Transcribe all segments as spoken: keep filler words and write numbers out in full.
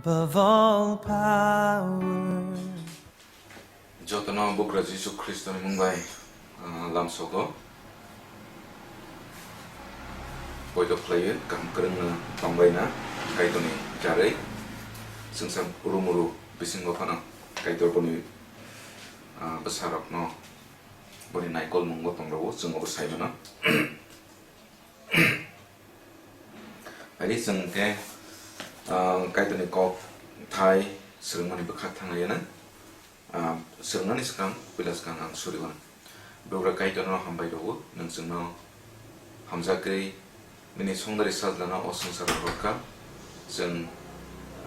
Above all power. Jotono Bugra Jisu Khristoni mung bai, ah, lamsogo. Poito khlaio, kaham kwrwngno tongbaina, Kaitorni jarwi. Swngchar urumuru bisingo phano Kaitor boni, ah, bwsarokno boni naikolmungo tongrwo, chwng obo sai mano. Ari chwng khe, ah, Kaitorni kok thai swrwngmani bwkha thanglaiyana. Ah, swrwngnani swkang, puila swkang ang suri mano. Bugra Kaitorno hambai rwo, nwng chwngno hamjakgwi nini songdari sajlano o swngcharo rwkha. Chwng,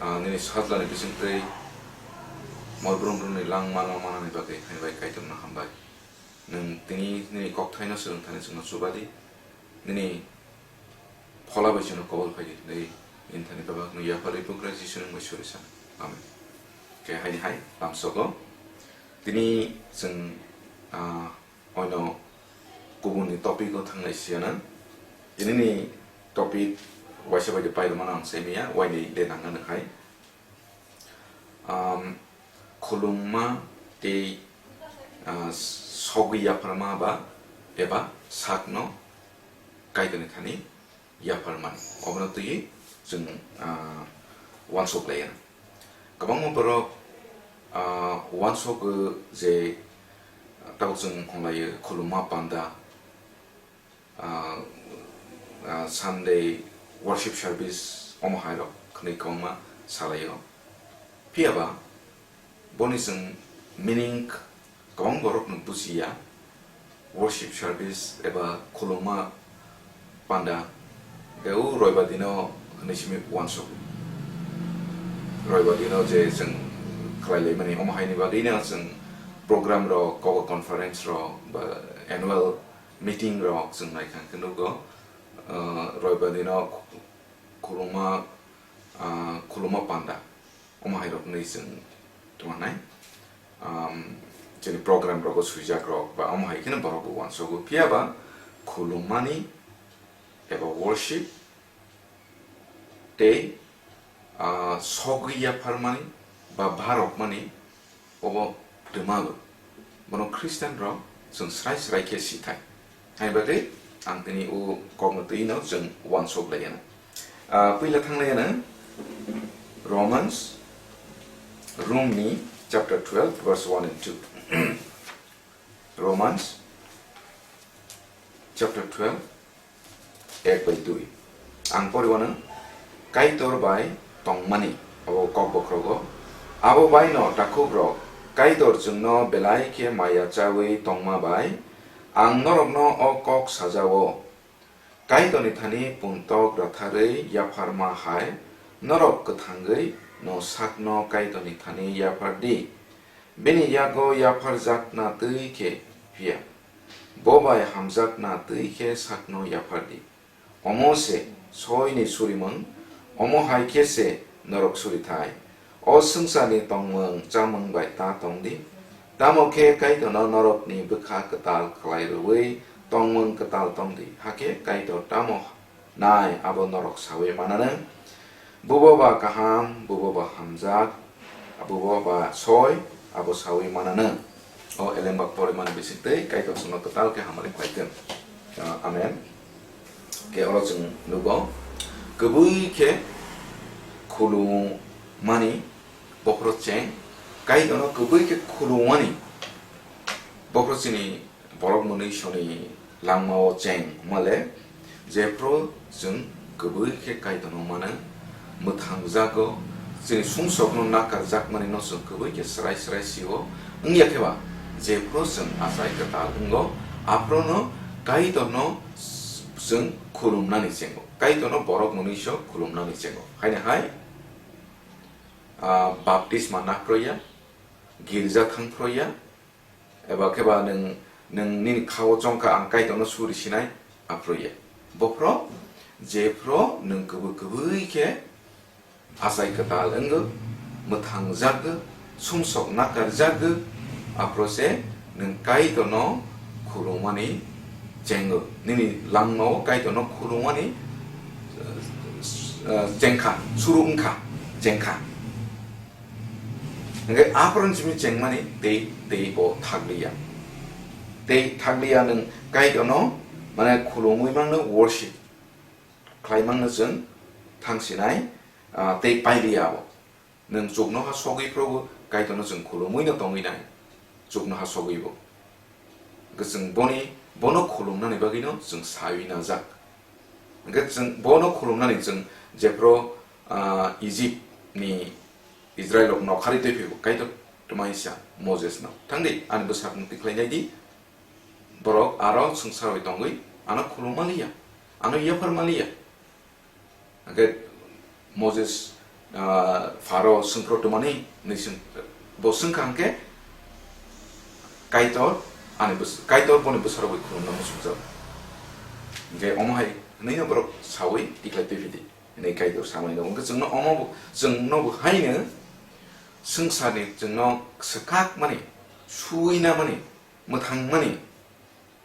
ah, nini sajlani bisingtwi moi brum brumni langmano manani bagwi hai bai Kaitorno hambai. Nwng tini nini kokthaino swrwng thani chwngno chuba di. Nini phola bai chwngno kobol phai di, nini thani bebak nw yapharwi Bugra Jisuni mui suri san. Amen. Khe haini hai lamsogo. Tini chwng, ah, oino kubunni topic o thanglai siyana. Tini ni topic waisa bai de pairwmano ang sai maya, waini de nangna nw hai. Um, khulumma tei, ah, sogwi yapharma ba eba sakno Kaitorni thani yapharmani. Obono twiwi chwng, ah, uansuk laiya. Kwbangma borok, ah, uansuk, eh, je tabuk chwng hwnlaio khulumma panda, ah, ah, Sunday worship service omo hai rok hwnwi kwbangma salaio. Phiya ba boni chwng meaning kwbang borok no bujiya. Worship service eba khulumma panda khe o roibar dino hwnwi simi uansuk. Roibar dino je chwng khlai laimani omo haini bagwino chwng program rok, kobo conference rok ba annual meeting rok chwng naikha khe nugo, ah, roibar dino khulumma, ah, khulumma panda omo hai rok hwnwi chwng tongmani, um, chini program rogo swijak rok ba omo hai kheno borok bo uansogo. Phiya ba khulummani eba worship tei, ah, sogwi yapharmani ba bharokmani obo twmago. Bono Christian rok chwng srai srai khe sithai. Hai bagwi ang tini o kokno twi no chwng uansuk lai ano. Ah, puila thang lai ano Romans, Romni chapter twelve verse one and two. Romans chapter twelve, ek bai dui. Ang poriwano Kaitor bai tongmani abo kok bokhrogo. Abo baino takhukrok, Kaitor chwngno belai khe maya chawi tongma bai ang norokno o kok sajao. Kaitorni thani puntok ratharwi yapharma hai norok kwthangwi no sakno Kaitorni thani yaphar di. Bini yago yapharjakna twi khe phiya, bo bai hamjakna twi khe sakno yaphar di. Omo se soini surimung, omo hai khe se norok suri thai. O swngcharni tongmung chamung bai ta tong di, tamo khe Kaitorno norokni bwkha kwtal khlai rwui tongmung kwtal tong di, hakhe Kaitor tamo nai abo norok saui mananw. Bubo ba kaham, bubo ba hamjak, bubo ba soi, abo saui mananw. O elemba porimani bisingtwi Kaitor chwngno kwtal khe hamari khlai thung. Ah, amen. Khe oro chwng nugo, kwbui khe khulumani bokhorok cheng, Kaitorno kwbui khe khulumani bokhorok chini borok mwnwi soni langmao cheng male, jephru chwng kwbui khe Kaitorno mano, mwthangjago, chini sumsokno nakarjakmani no chwng kwbui khe srai srai sio, wngya khe ba jephru chwng achai kwtal wngo, aphruno Kaitorno chwng khulumnani chengo, Kaitorno borok mwnwi so khulumnani chengo. Haini hai, ah, baptisma nakhroya, girja thangphroya, eba khe ba nwng, nwng nini khao chongkha ang Kaitorno suri sinai, aphroya. Bophro, jephro nwng kwbwi kwbwi khe achai kwtal wngw, mwthangjagw, sumsok nakarjagw, aphro se nwng Kaitorno khulumani chengw. Nini langmao Kaitorno khulumani, eh, chengkha, suru wngkha, chengkha. Hingke aphuru simi chengmani tei, tei bo thakliya. Tei thakliya nwng Kaitorno, mane, khulumwi mangno, worship khlai mangno chwng thangsinai, ah, tei pailiya abo. Nwng chuknoha sogwi phuru Kaitorno chwng khulumwino tongwi nai, chuknoha sogwibo. Hwnkhe chwng boni, bono khulumnani bagwino chwng sawi najak. Hwnkhe chwng bono khulumnani chwng jephru, ah, Egypt ni Israel rok nokharwi twi phaibo, Kaitor twmai sa Moses no, "Thangdi, ani bwsakno tikhlai naidi, borok aro swngchar bai tongwi ano khulum maliya, ano yaphar maliya." Hwnkhe Moses, ah, Pharo swngphro twmani, hwnwi swng-, bo swngkha hwnkhe, "Kaitor ani bwsa-, Kaitor boni bwsarok bai khulumna muchungjago." Hwnkhe omo hai hwnwino borok sawi tikhlai twi phidi, hwnwi Kaitor samani rw. Hwnkhe chwngno omo bo, chwngno bo haino swngcharni chwngno swkakmani, suwinamani, mwthangmani,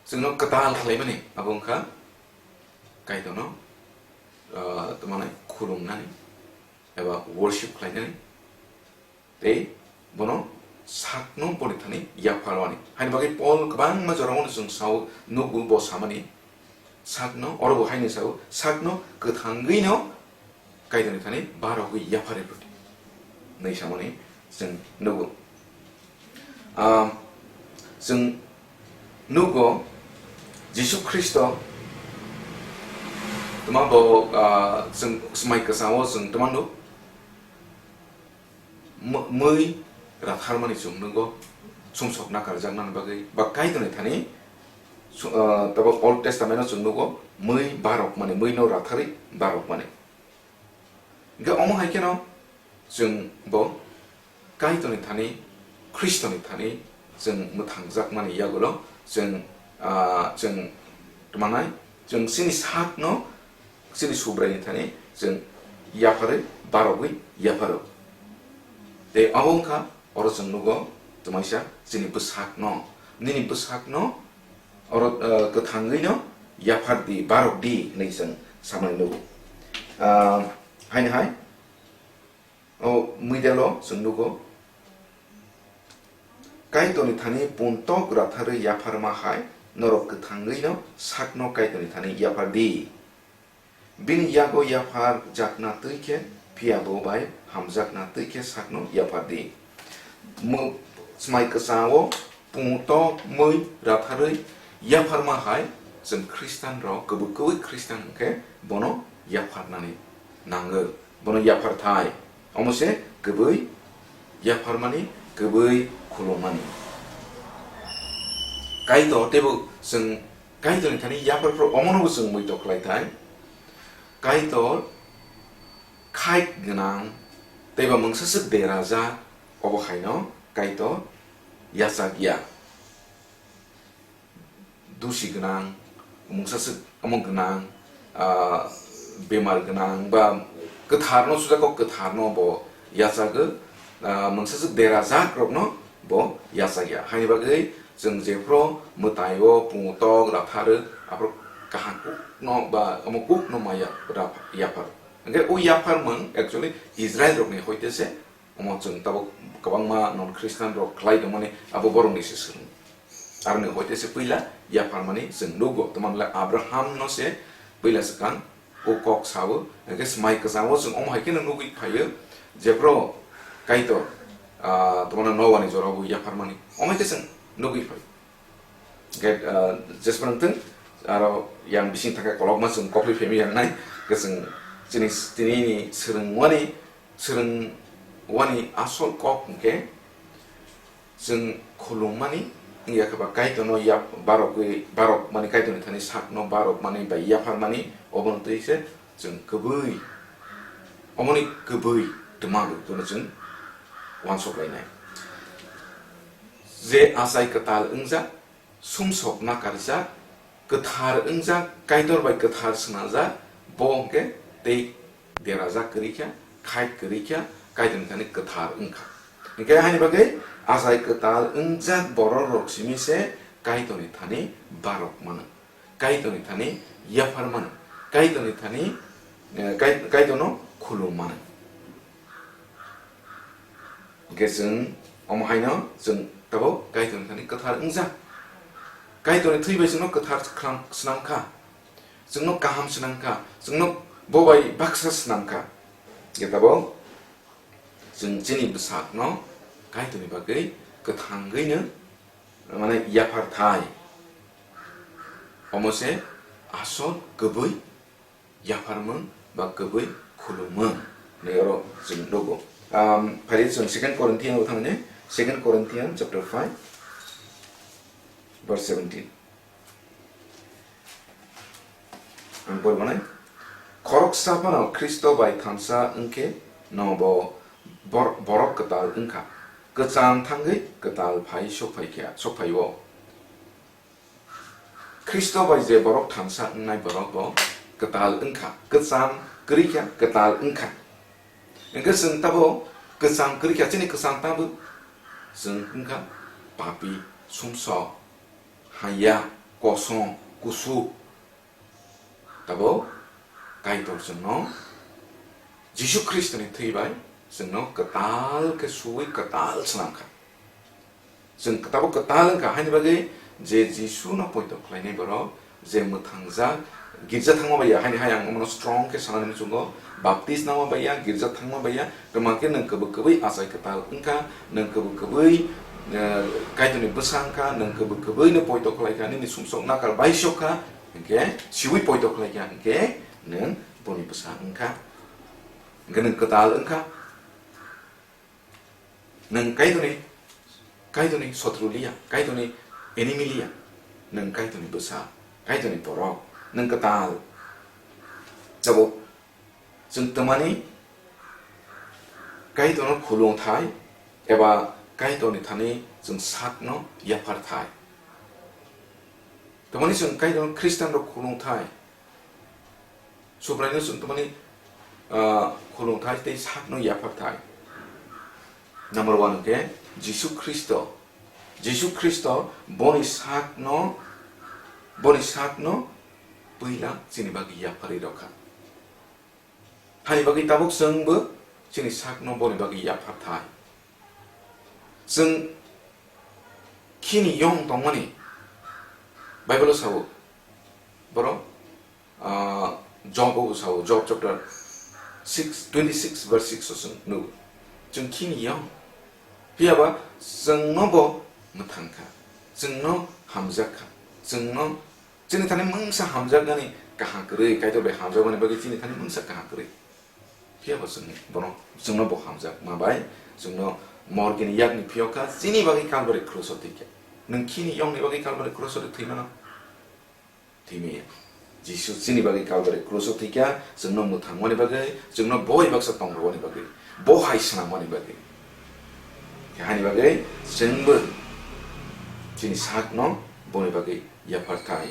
chwngno kwtal khlaimani, abo wngkha Kaitorno, ah, tamo hwnai khulumnani eba worship khlainani, tei bono sakno boni thani yapharmani. Haini bagwi Paul kwbangma jorao chwng sao, nugo bo samani, sakno, oro bo haino sao, sakno kwthangwino Kaitorni thani barogwi yapharwi phrwdi, hwnwi samani chwng nugo. Ah, chwng nugo Jisu Khristo, tma bo, ah, chwng swmai kwchao chwng tma nuk, mw-, mwi ratharmani chwng nugo, sumsok nakarjaknani bagwi, ba Kaitorni thani, su-, ah, tabo Old Testament-o chwng nugo, mwi barokmani, mwino ratharwi barokmani. Hwnkhe omo hai kheno chwng bo Kaitorni thani, Khristoni thani chwng mwthangjakmani yagulo chwng, ah, chwng tmanai, chwng chini sakno, chini Subraini thani chwng yapharwi, barogwi yapharo. Tei abo wngkha, oro chwng nugo, twmaisa chini bwsakno, nini bwsakno oro, ah, kwthangwino yaphardi, barokdi hwnwi chwng samani nugo. Ah, haino hai, o mwidalo chwng nugo, Kaitorni thani puntok ratharwi yapharma hai, norok kwthangwino sakno Kaitorni thani yaphardi. Bini yago yaphar jakna twi khe, phiya bo bai hamjakna twi khe sakno yaphardi. Mo-, swmai kwchao puntok mwi ratharwi yapharma hai, chwng Khristan rok, kwbwi kwbwi Khristan hwnkhe bono yapharnani nango, bono yapharthai. Omo se kwbwi yapharmani, kwbwi khulumani. Kaitor teibo chwng Kaitorni thani yapharphru omono bo chwng muitok khlai thai. Kaitor khait gwnang teibo mungsaswk derajak, obo haino Kaitor yachak ya. Dusi gwnang, mungsaswk omo gwnang, ah, bemar gwnang ba kwtharno, sujakok kwtharno bo yachago, ah, mungsaswk derajak rokno bo yachak ya. Haini bagwi chwng jephru mwtai o pungo tok ratharo, aphuru kaham kukno ba omo kukno maya ra-, yaphar. Hwnkhe o yapharmung actually Israel rokni hoite se, omo chwng tabuk kwbangma non Christian rok khlai tongmani abo borokni se swrwng. Aroni hoite se puila yapharmani chwng nugo, tamo le Abraham no se puila swkang o kok sao, hwnkhe swmai kwchangbo chwng omo hai kheno nugwi phaio, jephru Kaitor, ah, tamo Noah ni jorao bo yapharmani, omo hai khe chwng nugwi phai. Hwnkhe, ah, jesphano wngthung, aro yang bising thangkhe kolokma chwng kokli phemi yang nai, hwnkhe chwng chini, tini ni swrwngmani, swrwngmani asol kok hwnkhe, chwng khulumani wngya khe ba Kaitorno yap-, barokwi, barokmani, Kaitorni thani sakno barokmani bai yapharmani, obono twi se chwng kwbwi, omoni kwbwi twmagwi bono chwng uansuk lainai. Je achai kwtal wngjak, sumsok nakarjak, kwthar wngjak, Kaitor bai kwthar swnajak, bo hwnkhe tei derajak kwrwi kha, khait kwrwi kha, Kaitorni thani kwthar wng kha. Hwnkhe haini bagwi achai kwtal wngjak borok rok simi se Kaitorni thani barok mano, Kaitorni thani yaphar mano, Kaitorni thani, eh, Kai-, Kaitorno khulum mano. Hwnkhe chwng omo haino chwng tabuk Kaitorni thani kwthar wngjak. Kaitorni thwi bai chwngno kwthar khlam-, swnam kha, chwngno kaham swnam kha, chwngno bo bai baksa swnam kha. Hwnkhe tabuk chwng chini bwsakno Kaitorni bagwi kwthangwino, mane, yaphar thai. Omo se asol kwbwi yapharmung ba kwbwi khulumung hinwi oro chwng nugo. Um, phari chwng Second Corinthian o thangni, Second Corinthian chapter five, verse seventeen. Ang pori manai, khoroksa phano Khristo bai thansa wngkhe no bo bor-, borok kwtal wngkha, kwcham thangwi kwtal phai sokphai kha, sokphai-o. Khristo bai je borok thansa wngnai borok bo kwtal wngkha, kwcham kwrwi kha, kwtal wngkha. Hwnkhe chwng tabuk kwcham kwrwi kha, chini kwcham tabuk chwng wngkha papi, sumsok, haya, kosong, kusuk. Tabuk Kaitor chwngno Jisu Khristoni thwi bai chwngno kwtal khe suwi kwtal swnam kha. Chwng tabuk kwtal wngkha, haini bagwi je Jisuno poito khlainai borok, je mwthangjak, girja thangma bai ya, haini hai ang omono strong khe sanani muchungo, baptisma bai ya, girja thangma bai ya, kwma khe nwng kwbwi kwbwi achai kwtal wngkha, nwng kwbwi kwbwi, eh, Kaitorni bwsa wngkha, nwng kwbwi kwbwino poito khlaikha, nini sumsok nakar baisok kha, hwnkhe siwi poito khlaikha, hwnkhe nwng boni bwsa wngkha, hwnkhe nwng kwtal wngkha. Nwng Kaitorni, Kaitorni sotru liya, Kaitorni enemy liya. Nwng Kaitorni bwsa, Kaitorni borok, nwng kwtal. Tabuk chwng twmani Kaitorno khulung thai eba Kaitorni thani chwng sakno yaphar thai. Twmani chwng Kaitorno Khristanrok khulung thai. Subraino chwng twmani, ah, khulung thai tei sakno yaphar thai. Number one hwnkhe Jisu Khristo. Jisu Khristo boni sakno, boni sakno puila chini bagwi yapharwi rwkha. Hani bagwi tabuk chwngbo chini sakno boni bagwi yaphar thai. Chwng khini yong tongmani Bible-o sao, borok, ah, Job-o sao, Job chapter six, twenty six verse six o chwng nugo. Chwng khini yong. Phiya ba chwngno bo mwthang kha, chwngno hamjak kha, chwngno, chini thani mungsa hamjaknani kaha kwrwi, Kaitor bai hamjakmani bagwi chini thani mungsa kaha kwrwi. Phiya bo chwng bono, chwngno bo hamjakma bai, chwngno morgini yakni phiyok kha, chini bagwi Kalbari kruso thwi kha. Nwng khini yongni bagwi Kalbari kruso thwi mano? Thwi maya. Jisu chini bagwi Kalbari kruso thwi kha, chwngno mwthangmani bagwi, chwngno boi baksa tongrwani bagwi, bo hai swnamani bagwi. Khe haini bagwi chwngbo chini sakno boni bagwi yaphar thai.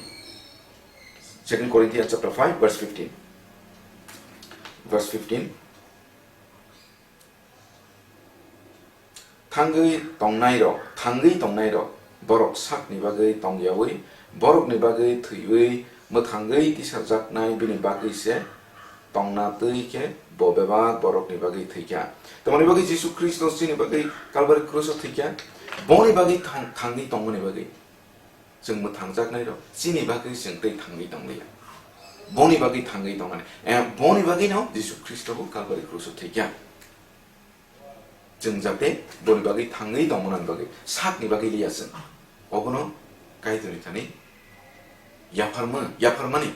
Second Corinthians chapter five, verse fifteen. Verse fifteen. Thangwi tongnairok, thangwi tongnairok, borok sakni bagwi tongyawi, borokni bagwi thwiwi, mwthangwi tisajaknai bini bagwi se tongna twi khe bo bebak borokni bagwi thwikha. Tamoni bagwi Jisu Khristo chini bagwi Kalbari kruso thwikha, boni bagwi thang-, thangwi tongmani bagwi. Chwng mwthangjaknairok chini bagwi chwng tei thangwi tongliya. Boni bagwi thangwi tongnani. Eh, boni bagwino Jisu Khristo bo Kalbari kruso thwikha. Chwng jate boni bagwi thangwi tongmani bagwi, sakni bagwi liya chwng. Obono Kaitorni thani yapharma, yapharmani.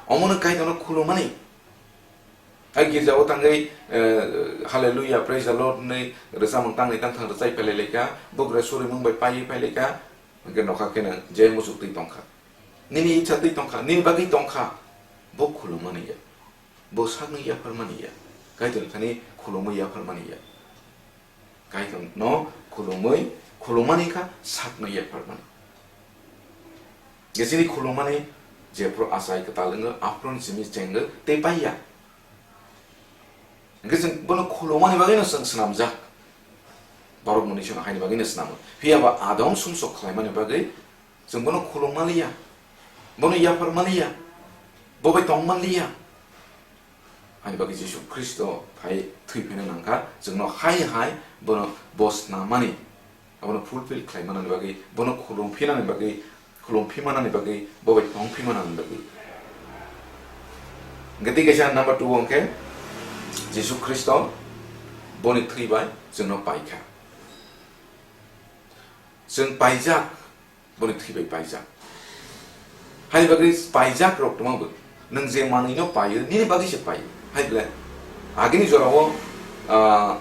Omono Kaitorno khulumani. Hai girjao tangwi, eh, Hallelujah, Praise the Lord hwnwi rwchapmung tangni tangthang rwchai phailai laikha, bugra surimung bai paiwi phailaikha, hwnkhe nokha kheno je muchuk twi tongkha. Nini icha twi tongkha, nini bagwi tongkha, bo khulumani ya, bo sakni yapharmani ya, Kaitorni thani khulumwi yapharmani ya. Kaitorno khulumwi, khulumani kha sakno yapharmani. Jesini khulumani jephru achai kwtal wngwi, aphuru simi chengwi tei paiya. Hwnkhe chwng bono khulumani bagwino chwng swnamjak. Borok mwnwi sano haini bagwino swnamo. Phiya ba Adam sumsok khlaimani bagwi chwng bono khulumaliya. Bono yapharmaliya. Bo bai tongmaliya. Ani bagwi Jisu Khristo phai thwi phaina nangkha, chwngno hai hai bono bo snamani, abono fulfill khlai manani bagwi, bono khulum phinani bagwi, khulum phi manani bagwi, bo bai tong phi manani bagwi. Hwnkhe tei kaisa number two o hwnkhe Jisu Khristo boni thwi bai chwngno paikha. Chwng paijak, boni thwi bai paijak. Hai bagwi paijak rok tongma bo. Nwng je manwi no paio, nini bagwi se paio. Hai ble, agini jorao, ah,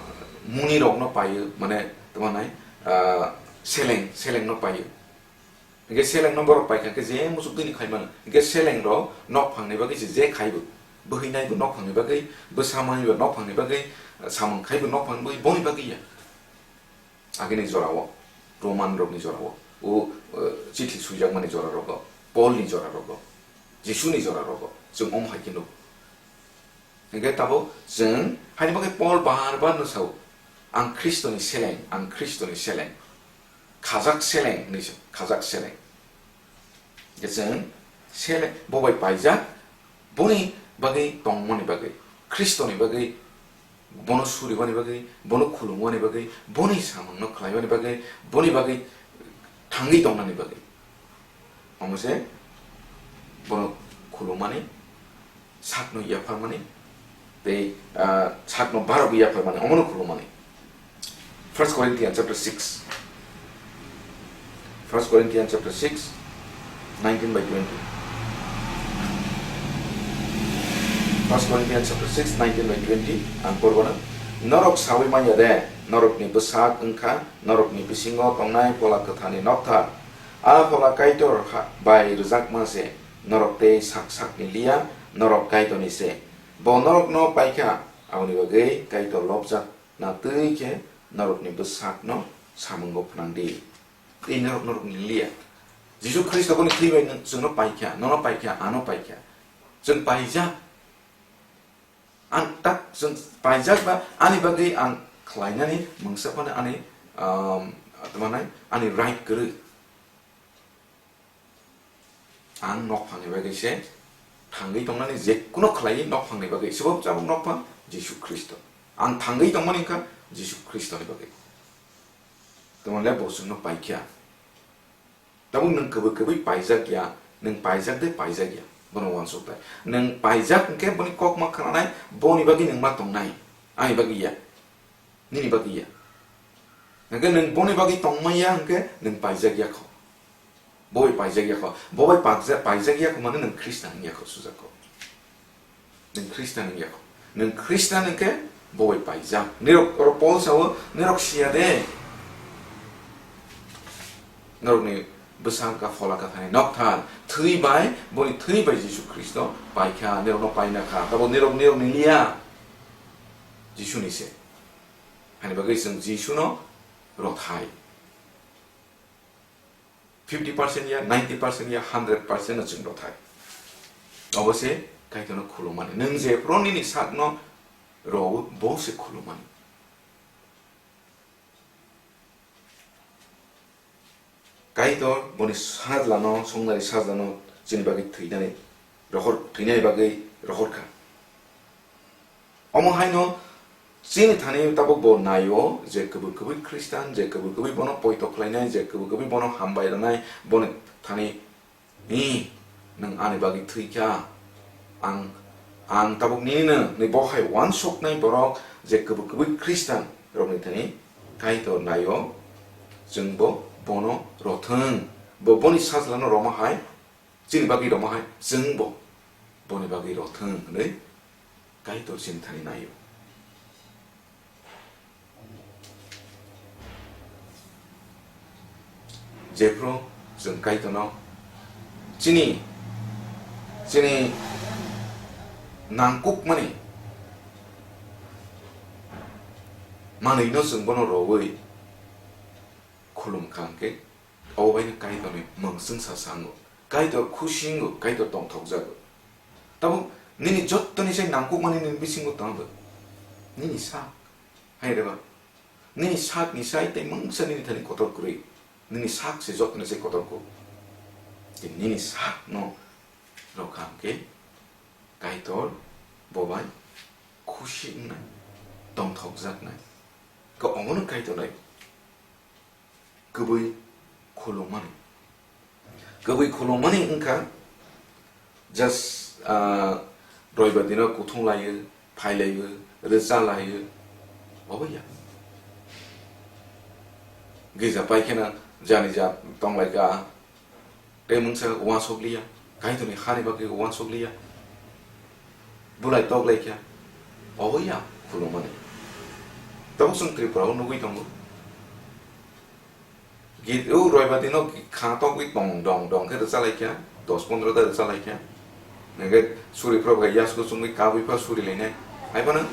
muni rok no paio, mane, tongma nai, ah, seleng, seleng no paio. Hingke seleng no borok paikha khe je musuk dini khai mano. Hingke seleng rok nok phangni bagwi se je khaibo. Bwhwi naibo nok phangni bagwi, bwsa manwi bo nok phangni bagwi, samung khaibo nok phangni bagwi, boni bagwi ya. Agini jorao, Roman rokni jorao, o, eh, chithi swijakmani jora rogo, Paul ni jora rogo, Jisu ni jora rogo, chwng omo hai khe nugo. Hingke tabuk chwng, haini bagwi Paul bar bar no sao, "Ang Khristo ni seleng, ang Khristo ni seleng." Khajak seleng hinwi se, khajak seleng. Je chwng sele-, bo bai paijak, boni bagwi tongmani bagwi, Khristoni bagwi, bono suribani bagwi, bono khulumani bagwi, boni samungno khlaimani bagwi, boni bagwi thangwi tongnani bagwi. Omo se bono khulumani, sakno yapharmani, tei, ah, sakno barogwi yapharmani, omono khulumani. First Corinthians chapter six. First Corinthians chapter six, nineteen by twenty. First Corinthians chapter six, nineteen by twenty, ang porwano. Norok sawi manya de, norokni bwsak wngkha, norokni bisingo tongnai Phola Kwthani nokthar. A Phola Kaitor ha-, bai rwjakma se, norok tei sak sakni liya, norok Kaitorni se. Bo norokno paikha, aboni bagwi Kaitor lobjak na twi khe norokni bwsakno samungo phnang di. Tei norok, norokni liya. Jisu Khristo boni thwi bai nwng chwngno paikha, nono paikha, ano paikha. Chwng paijak. Ang tak chwng paijak ba ani bagwi ang khlainani mungsa phano ani, um, tamo nai, ani right kwrwi. Ang nokphangni bagwi se thangwi tongnani, je kuno khlaiwi nokphangni bagwi, se bo tabuk nokphang Jisu Khristo. Ang thangwi tongmani wngkha Jisu Khristoni bagwi. Tamo le bo chwngno paikha. Tabuk nwng kwbwi kwbwi paijak ya, nwng paijak de paijak ya, bono uansuk tai. Nwng paijak hwnkhe boni kok ma khnanai, boni bagwi nwng ma tongnai, ani bagwi ya, nini bagwi ya. Hwnkhe nwng boni bagwi tongma ya hwnkhe nwng paijak ya kho. Bo bai paijak ya kho. Bo bai pakja-, paijak ya kho mane nwng Khristan wng ya kho, sujak kho. Nwng Khristan wng ya kho. Nwng Khristan wng khe bo bai paijak. Nirok, oro Paul sao, nirok siya de. Norokni bwsang ka Phola Kathani nokthar, thwi bai, boni thwi bai Jisu Khristo paikha, nirokno paina kha. Tabo nirok, nirokni liya. Jisuni se. Hani bagwi chwng Jisuno rothai. Fifty percent ya, ninety percent ya, hundred percent no chwng rothai. Obo se Kaitorno khulumani. Nwng jephru nini sakno rwo, bo se khulumani. Kaitor boni sajlano, songnari sajlano chini bagwi thwinani rohor, thwinani bagwi rohorkha. Omo haino chini thani tabuk bo naio je kwbwi kwbwi Khristan, je kwbwi kwbwi bono poito khlainai, je kwbwi kwbwi bono hambai rwnai, boni thani, "Ni, nwng ani bagwi thwikha, ang, ang tabuk ninino," hinwi bo hai uansuknai borok je kwbwi kwbwi Khristan rokni thani Kaitor naio, chwngbo bono rothwng, bo boni sajlano rwma hai, chini bagwi rwma hai chwngbo boni bagwi rothwng hinwi Kaitor chini thani naio. Jephru chwng Kaitorno chini, chini nangkukmani manwino chwng bono rwui khulumkha hwnkhe, obo baino Kaitorni mwng chwngsa sango. Kaitor khusi wngo, Kaitor tongthokjago. Tabuk nini jottoni sai nangkukmani nini bisingo tongo nini sak. Hai reba, nini sakni sai tei mungsa nini thani kotor kwrwi. Nini sak se jottoni sai kotor kuk. Tei nini sakno rwkha hwnkhe Kaitor bo bai Khusi wngnai, tongthokjaknai. Khe omono Kaitornai kwbwi khulumani. Kwbwi khulumani wngkha just, ah, roibar dino kuthung laio, phai laio, rwcha laio, obo ya. Girja pai kheno jani ja tong lai kha, tei mungsa uansuk liya, Kaitorni hani bagwi uansuk liya, bulai tok lai kha, obo ya khulumani. Tabuk chwng Tripura o nugwi tongo. Git o roibar dino kha tokwi tong dong dong khe rwcha lai kha, dos pondro ta rwcha lai kha. Hingkhe suri phro bai yasku chumui kabui pha suri lainai. Hai phano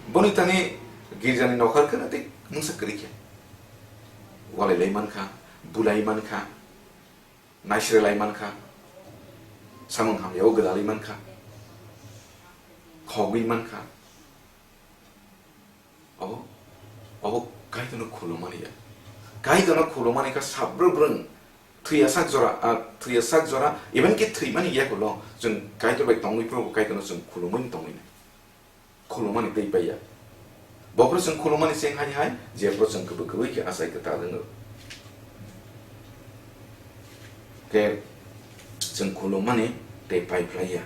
boni thani girjani nokhar kheno tei mungsa kwrwi kha. Walai lai man kha, bulai man kha, naisre lai man kha, samung hamya o gwdalwi man kha, khogwi man kha. Obo, obo Kaitorno khulumani ya. Kaitorno khulumani kha sabrwk brwng thwiya sak jora, ah, thwiya sak jora, even ki thwimani yakulo chwng Kaitor bai tongwi phuru bo Kaitorno chwng khulumwi tongwi nai. Khulumani tei paiya. Bophuru chwng khulumani cheng hai hai, jephuru chwng kwbwi kwbwi khe achai kwtal wngwi. Khe chwng khulumani tei pai phlaiya.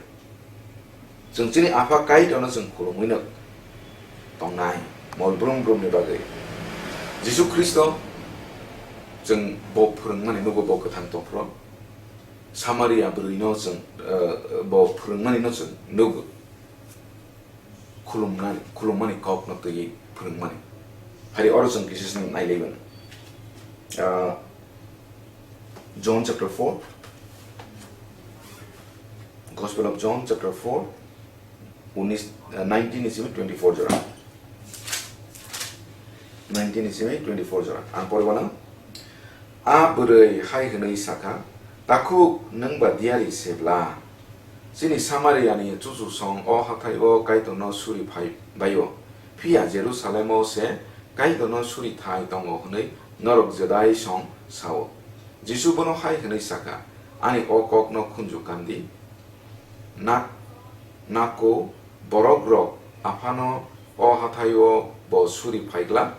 Chwng chini Apha Kaitorno chwng khulumwino tongnai, mol brum brumni bagwi. Jisu Khristo chwng bo phwrwngmani nugo, bo kwthang tongphuru. Samaria bwrwino chwng, eh, bo phwrwngmanino chwng nugo. Khulumnani, khulummani kokno twiwi phwrwngmani. Hari oro chwng kisa se nailai mano. Ah, John chapter four, Gospel of John chapter four, unis, ah, nineteen ni simi twenty-four jora. Nineteen ni simi twenty-four jora. Ang pore mano. A bwrwi hai hwnwi sakha, "Takhuk, nwng ba diyari se bla? Chini Samariani chuchusong o hathai-o Kaitorno suri phai bai-o, phiya Jerusalemo se Kaitorno suri thai tongo," hwnwi norok Judai song sa-o. Jisu bono hai hwnwi sakha, "Ani o kokno khunju kandi. Nak-, nako borokrok Aphano o hathai-o bo suri phai glak,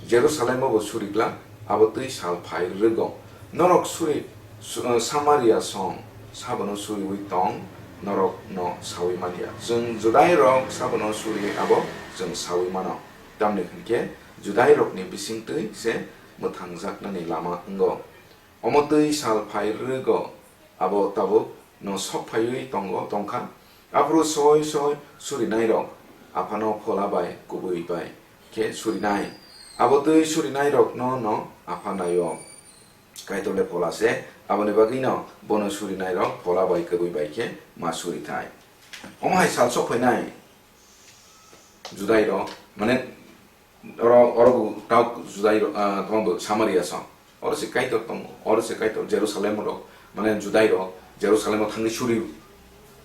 Jerusalemo bo suri glak, abo twi sal phai rwgo. Norok suri, su-, Samaria song sabono suriwi tong, norokno saui man ya. Chwng Judairok sabono suri, abo chwng saui mano. Tamni hwn khe Judairokni bising twi se mwthangjaknani lama wngo. Omo twi sal phai rwgo, abo tabuk no sok phaiwi tongo, tongkha. Aphuru soi soi surinairok Aphano Phola bai kubui bai khe surinai. Abo twi surinairokno no Apha nai-o. Kaitor le Phola se, aboni bagwino bono surinairok Phola bai kubui bai khe ma suri thai. Omo hai sal sok phainai Judairok, mane, oro, oro bo tauk Judairok, ah, tamo bo Samaria song. Oro se Kaitor tongo, oro se Kaitor Jerusalem rok, mane Judairok Jerusalem o thangwi suri,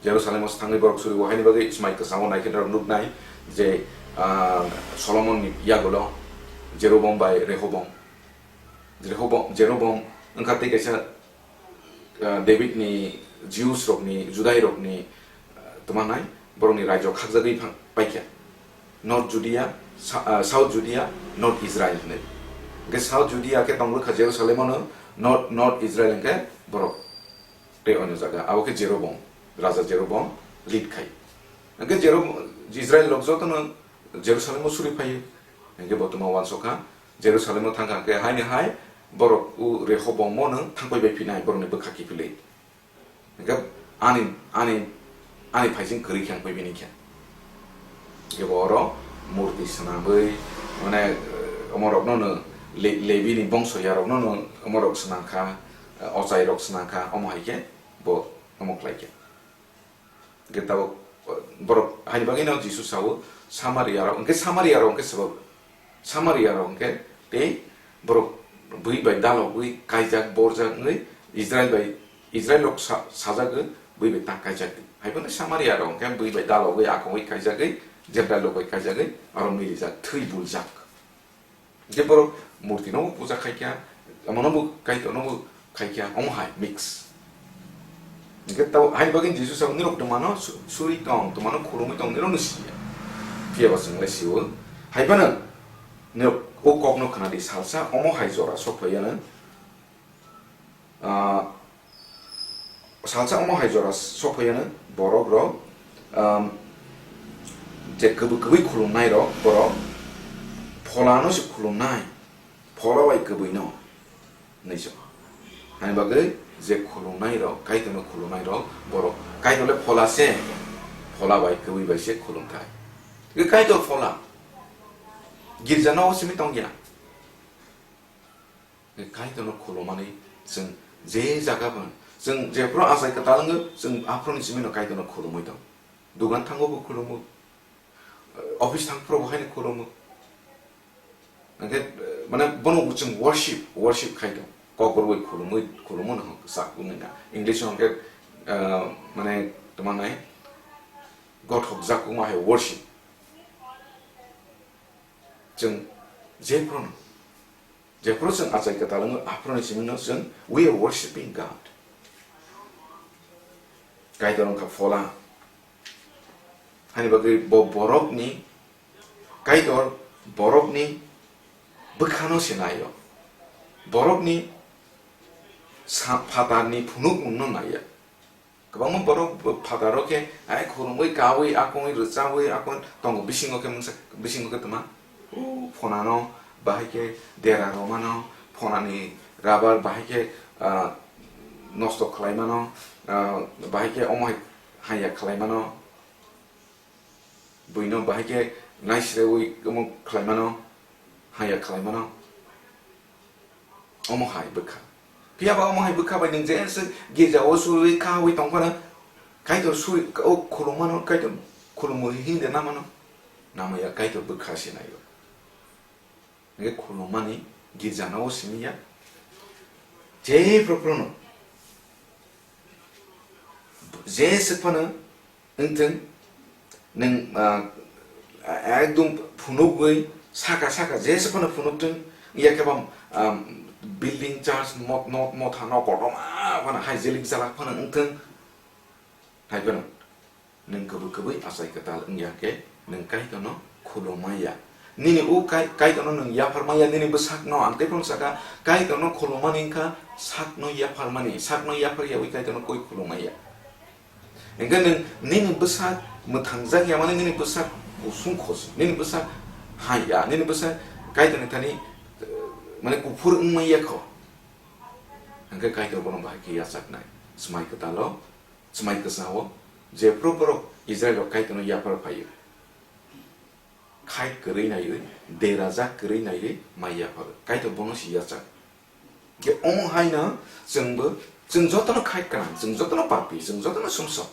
Jerusalem o thangwi borok suri, bo haini bagwi Ismail kwchamo nai khe norok nuknai je, ah, Solomon ni yagulo Jeroboam bai Rehoboam. Jeroboam, Jeroboam wngkha tei kaisa, ah, David ni Jews rokni, Judai rokni, ah, tma hnai, borokni rajyo khakjagwi phang-, paikha. North Judea, sa-, ah, South Judea, North Israel hwnwi. Hwnkhe South Judea khe tong rwkha Jerusalem-o no, North, North Israel hwnkhe borok tei onyo jaga. Abo khe Jeroboam, Raja Jeroboam lead khai. Hwnkhe Jerob-, Israel rok jotono Jerusalem-o suri phaio. Hwnkhe bo tongma uansukha, Jerusalem-o thangkha, hwnkhe haini hai borok o Rehoboam-o nwng thangpai bai phinai, borokni bwkha kiphilwi. Hwnkhe ani, ani, ani phaising kwrwi khe ang pai bini khe. Hwnkhe bo oro murti swnamwi, mane, eh, omorokno nwng Le-, Lebini bongso yarokno nwng omorok swnamkha, eh, ochairok swnamkha, omo hai khe bo omo khlai khe. Hwnkhe tabuk, uh, borok haini bagwino Jisu sao, Samaria rok, hwnkhe Samaria rok hwnkhe swbak, Samaria rok hwnkhe tei borok bui bai dalogwi kaijak, borjak wngwi Israel bai, Israel rok sa-, sajagwi bui bai ta kaijak di. Hai phano Samaria rok hwnkhe bui bai dalogwi, akongwi kaijagwi, Gentile rok bai kaijagwi, aro milijak, thwi buljak. Je borok murti no bo puja khai kha, omo no bo Kaitor no bo khai kha, omo hai mix. Hingke tabo haini bagwi Jisu sao, "Nirok twmano su-, suri tong, twmano khulumwi tong, nirok no siya." Phiya ba chwng le sio. Hai phano, nini o kokno khna di, salsa omo hai jora sok phai ya nw. Ah, salsa omo hai jora sok phai ya nw, borok rok, um, je kwbwi kwbwi khulumnai rok, borok pholano se khulumnai, phola bai kwbwi no. Hinwi se. Hani bagwi je khulumnai rok, Kaitorno khulumnai rok, borok Kaitor le phola se, phola bai kwbwi bai se khulumthai. Tei Kaitor phola, girja no simi tong ya. Kaitorno khulumani chwng je jaga bo, chwng jephru achai kwtal wngwi, chwng aphuruni simi no Kaitorno khulumwi tong. Dugan thango bo khulumo, office thang phuru bo haino khulumo. Hwnkhe, mane, bono chwng worship, worship khai tong. Kok rwui khulumui, khulumo no chak wngwi na. English o hwnkhe, ah, mane, tma nai, God hokjak wngma hai worship. Chwng jephruno, jephru chwng achai kwtal wngwi, aphuruni simi no chwng, we are worshiping God. Kaitor wngkha phola. Hani bagwi bo borokni, Kaitor borokni bwkhano se naio. Borokni sa-, phatarni phunukmungno naiya. Kwbangma borok bo phataro khe, ai, khurumwi, kaui, akungwi, rwchaui, akung tongo, bisingo khe mungsa, bisingo khe tma, o phonano, bahai khe dera romano, phonani rubber bahai khe, ah, nosto khlaimano, ah, bahai khe omo hai haya khlaimano, buino bahai khe naisreui omo khlaimano, haya khlaimano. Omo hai bwkha. Phiya ba omo hai bwkha bai nwng je se girja o suri khaui tong phano, Kaitor suri, o khulumano, Kaitor khulumo hinde namano. Namaya Kaitor bwkha se naio. Hingke khulumani girja no o simi ya. Je phru phru no. Je se phano Wngthung, nwng, ah, ekdom phunugwi saka saka jesa phano phunukthung, ya khe bam, ah, building, church, mot-, not, motha, nok kotorma phano hai jelik jalak phano wngthung, hai phano nwng kwbwi kwbwi achai kwtal wngya khe nwng Kaitorno khulumma ya. Nini o Kai-, Kaitorno nwng yapharma ya, nini bwsakno ang teiphano saka, Kaitorno khulumani wngkha sakno yapharmani, sakno yaphar yaui Kaitorno koi khulumma ya. Hingke nwng nini bwsak mwthangjak ya, mane nini bwsak kusung khosing, nini bwsak hai ya, nini bwsak Kaitorni thani, eh, mane kuphur wngmai ya kho. Hingke Kaitor bono bahai khe yachaknai. Swmai kwtalo, swmai kwchao, jephru borok Israilrok Kaitorno yaphar phaio. Khai kwrwi naiwi, derajak kwrwi naiwi mai yapharo. Kaitor bono si yachak. Hingke omo haino chwngbo, chwng jotono khai kwrang, chwng jotono papi, chwng jotono sumsok.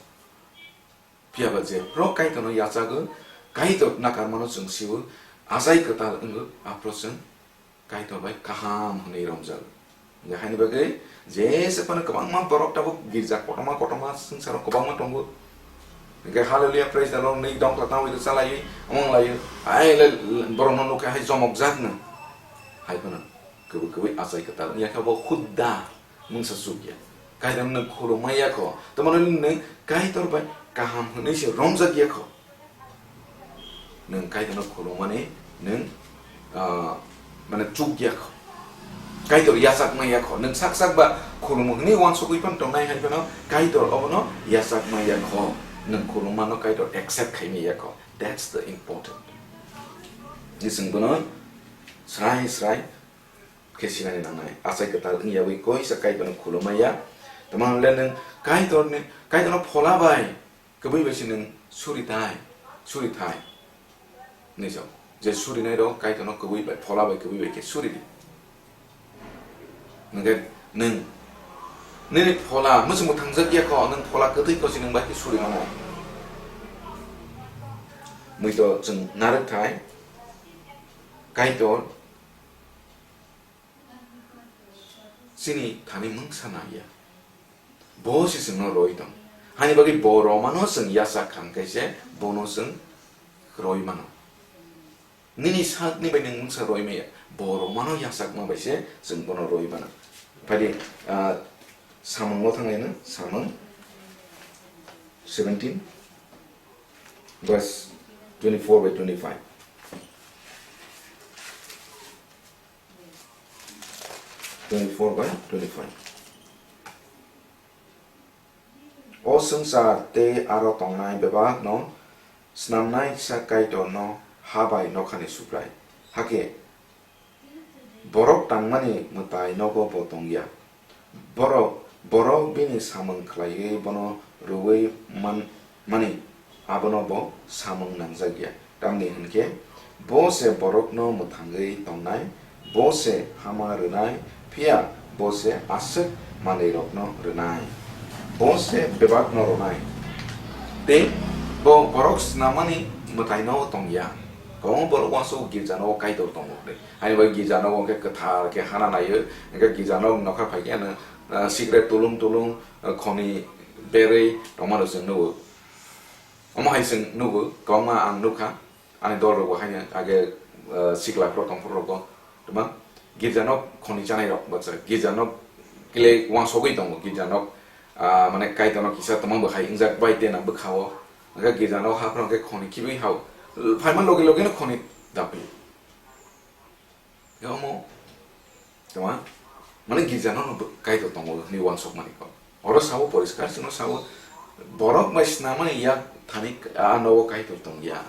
Phiya ba jephru Kaitorno yachago, Kaitor nakarmano chwng siwo, achai kwtal wngo, aphuru chwng Kaitor bai kaham hwnwi romjago. Hingke haini bagwi jesa phano kwbangma borok tabuk girja kotorma kotorma swngcharo kwbangma tongo. Hingke hallelujah, praise the Lord hwnwi dongkla tangwi rwchalaiwi wng laio. Hai le borokno nukha hai chomokjakno. Hai phano kwbwi kwbwi achai kwtal wngya khe bo hudda mungsa chukya. Kaitor nwng khulumma ya kho. Tamoni nwng Kaitor bai kaham hwnwi se romjak ya kho. Nwng Kaitorno khulumani nwng, ah, mane chukya kho. Kaitor yachakma ya kho. Nwng sak sak ba khulumu hwnwi uansugwi phano tongnai hai phano Kaitor obono yachakma ya kho. Nwng khulummano Kaitor accept khaima ya kho. That's the important. Ni chwng bono srai srai khe sinani nangnai. Achai kwtal wngyawi koisa Kaitorno khulumma ya. Tamoni le nwng Kaitorni, Kaitorno phola bai kwbwi bai se nwng suri thai, suri thai. Hinwi sao. Je surinai rok Kaitorno kwbwi bai, phola bai kwbwi bai khe suri di. Hingke nwng nini phola mwchwng mwthangjak ya kho, nwng phola kwtwi kho se nwng bai khe suri mano. Muito chwng narwk thai, Kaitor chini thani mungsa naiya. Bo se chwngno roi tong. Hani bagwi bo romano chwng yachak kha hwnkhe se bono chwng roi mano. Nini sakni bai nwng mungsa roi maya. Bo romano yachakma bai se chwng bono roi mano. Phai di, ah, Samungo thanglaino, Samung seventeen. Verse twenty-four by twenty-five. Twenty-four by twenty-five. O swngchar tei aro tongnai bebakno snamnai kisa Kaitorno ha bai nokhani Subrai. Hakhe borok tangmani mwtai nogo bo tong ya. Borok, borok bini samung khlaiwi bono rwui man-, mani, abono bo samung nangjak ya. Tamni hwn khe, bo se borokno mwthangwi tongnai, bo se hama rwnai, phiya bo se aswk manwirokno rwnai. Bo se bebakno rwnai. Tei bo borok snamani mwtaino tong ya. Kwbangma borok uansuk girjano Kaitor tongo hwnwi. Haini bai girjano hwnkhe kwthar khe hana naio, hwnkhe girjano nokha phai khe ano, ah, secret tulung tulung, ah, khoni berwi tongmano chwng nugo. Omo hai chwng nugo, kwbangma ang nukha, ani dol rogo haino age, ah, sikla phoro tong phoro rogo, tuma girjanok khoni chanai rok bacha, girjanok kile uansugwi tongo, girjanok, ah, mane Kaitorno kisa tongma bwkhai wngjak bai tei na bwkhao, hwnkhe girjanok haphano khe khoni khibwi hao, phaima logi logi no khoni dapli. Omo, tama, mane girja no Kaitor tongo hwnwi uansuk mani kok. Oro sabo poriskar, chwngno sabo borok bai snamani yak thani a nogo Kaitor tong ya.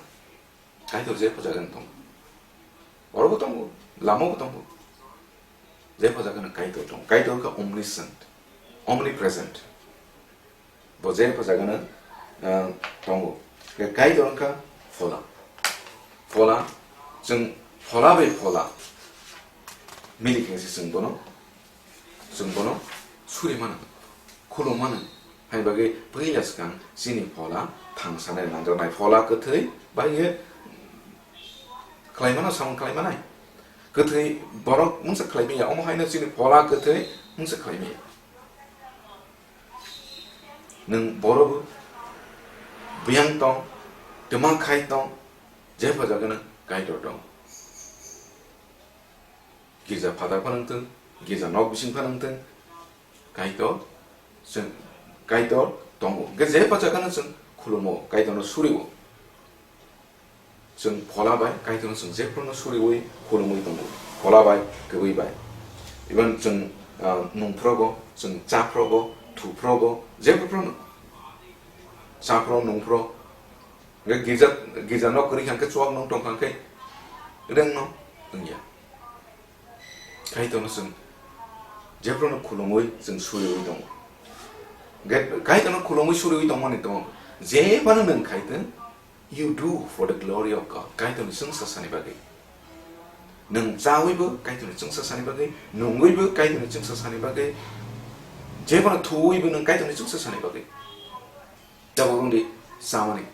Kaitor je phajagan tong. Oro bo tongo, lama bo tongo. Je phajagan Kaitor tong. Kaitor ka omniscient, omnipresent. Bo je phajagan, ah, tongo. Kaitor wngkha phola. Phola, chwng phola bai phola mili khe se chwng bono, chwng bono suri mano, khulum mano. Hai bagwi puila swkang chini phola thangsanai nangjaknai phola kwthwi bai khe khlai mano, samung khlai manai. Kwthwi borok mungsa khlai maya, omo haino chini phola kwthwi mungsa khlai maya. Nwng borobo biyang tong, twma khai tong, je phajago nwng Kaitor tong. Girja phatar phano wng thung, girja nok bising phano wng thung, Kaitor, chwng Kaitor tongo. Hwnkhe je phajago nwng chwng khulumo, Kaitorno surio. Chwng phola bai Kaitorno chwng jephruno suriwi khulumwi tongo, phola bai, kwbwi bai. Even chwng, ah, nungphrogo, chwng chaphrogo, thuphrogo, jephruno chaphro, nungphro. Hwnkhe girja, girja nok kwrwi kha hwnkhe chuak nung tong kha hwnkhe rengno wngya. Kaitorno chwng jephruno khulumwi chwng suriwi tongo. Hwnkhe Kaitorno khulumwi suriwi tongmani tongo. Jephano nwng khai tong, you do for the glory of God. Kaitorni chwngsasani bagwi. Nwng chawibo Kaitorni chwngsasani bagwi, nungwibo Kaitorni chwngsasani bagwi, jephano thuwibo nwng Kaitorni chwngsasani bagwi. Tabuk wngdi samani.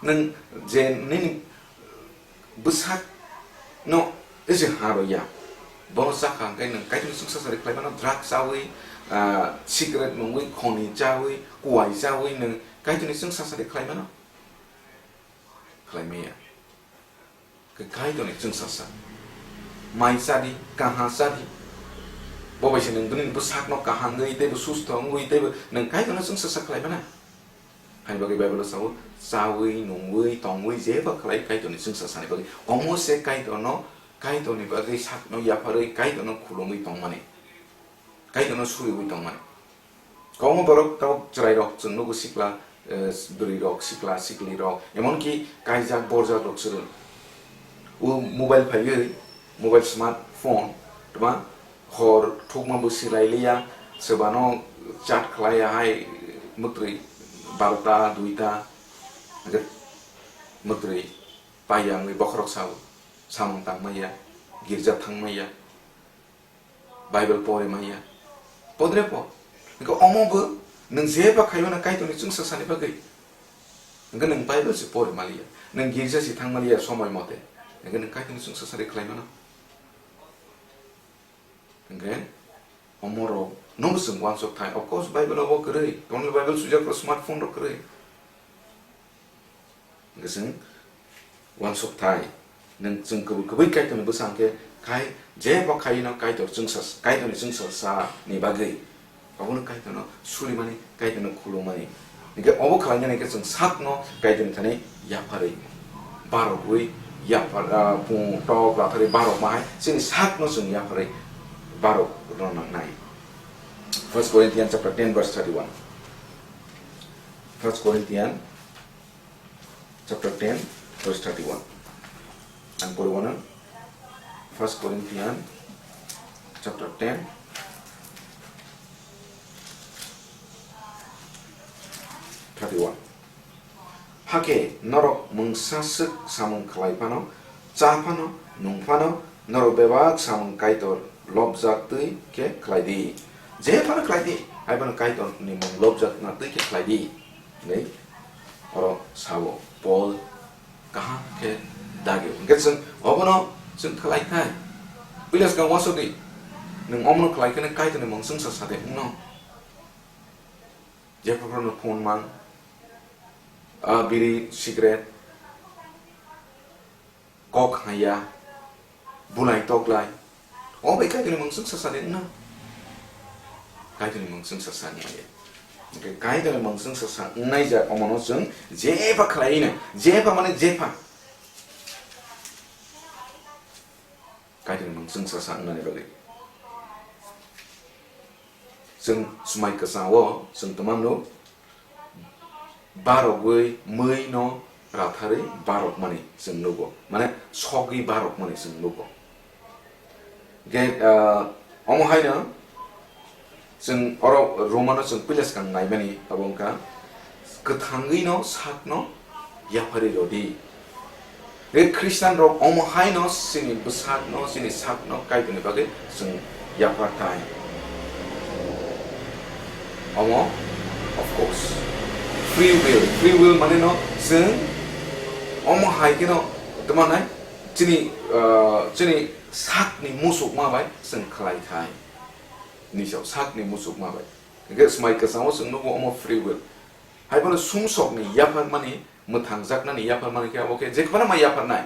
Nwng je nini bwsakno ese ha rw ya, bono chakha hwnkhe nwng Kaitorni chwngsasani khlai mano, drug chawi, ah, cigarette nungwi, khoni chawi, kuwai chawi nwng Kaitorni chwngsasani khlai mano? Khlai maya. Khe Kaitorni chwngsasa. Mai chadi, kaha chadi. Bo bai se nwng bini bwsakno kaham wngwi teibo susto wngwi teibo nwng Kaitorno chwngsasa khlai mano. Hai bagwi Bible-o sao, chawi, nungwi, tongwi, jeba khlai Kaitorni chwngsasani bagwi. Omo se Kaitorno, Kaitorni bagwi sakno yapharwi Kaitorno khulumwi tongmani. Kaitorno suriwi tongmani. Kwbangma borok tabuk chwrairok chwng nugo sikla, eh, bwrwirok, sikla, siklirok, emonki kaijak borjak rok chwrwng. O mobile phaiwi, mobile smartphone, tma hor thukma bo silailiya, swbano chat khlaiya hai mwtwi barota, duita, hwnkhe mwtwi paiya wngwi bokhorok sao, samung tangmaya, girja thangmaya. Bible pore manya. Podre po. Hwnkhe omo bo nwng jeba khaio na Kaitorni chwngsasani bagwi. Hwnkhe nwng Bible se pore maliya. Nwng girja se thang maliya somoi mote. Hwnkhe nwng Kaitorni chwngsasani khlai mano. Hwnkhe omo rok no bo chwng uansuk thai. Of course Bible obo kwrwi. Tongni Bible sujak rok smartphone rok kwrwi. Hwnkhe chwng uansuk thai, nwng chwng kubui kubui Kaitorni bwsa hwnkhe khai, jeba khaino Kaitor chwngsa, Kaitorni chwngsasani bagwi. Obono Kaitorno surimani, Kaitorno khulumani. Hwnkhe obo khlainani hwnkhe chwng sakno Kaitorni thani yapharwi. barogwi yaphar, ah, pung tok ratharwi barokma hai chini sakno chwng yapharwi barok rwna nangnai. First Corinthians chapter ten verse thirty-one. First Corinthians chapter ten verse thirty-one. Ang poriwano First Corinthians chapter ten thirty-one. Hakhe norok mungsa swk samung khlai phano, cha phano, nung phano, norok bebak samung Kaitor lobjak twi khe khlai di. Je phano khlai di, hai phano Kaitorni mung lobjakna twi khe khlai di. Hinwi oro sao Paul kaham khe dagio. Hwnkhe chwng obono chwng khlai thai. Puila swkang uansukdi. Nwng omono khlai khe nang Kaitorni mung chwngsa sa de wngno. Jephuphano phone mang, ah, biri, cigarette, kok haya, bulai toklai. O bai Kaitorni mung chwngsa sa de wngna. Kaitorni mung chwngsa sa wngya. Hwnkhe Kaitorni mung chwngsa sa wngnai jak omono chwng jepha khlai na, jepha mane jepha. Kaitorni mung chwngsa sa wngnani bagwi. Chwng swmai kwchao chwng twmano barogwi mwi no ratharwi barokmani chwng nugo, mane sogwi barokmani chwng nugo. Ge, ah, omo haino chwng oro Romano chwng puila swkang naimani abo wngkha, kwthangwi no sakno yapharwi rwdi. Re Khristian rok omo haino chini bwsakno, chini sakno Kaitorni bagwi chwng yapharthai. Omo, of course, free will. Free will mane no chwng omo hai kheno tamo nai chini, ah, chini sakni musukma bai chwng khlai thai. Ni sao sakni musukma bai. Hingke swmai kwchangma chwng nugo omo free will. Hai phano sumsokni yapharmani, mwthangjaknani yapharmani khe abo khe jephano ma yapharnai.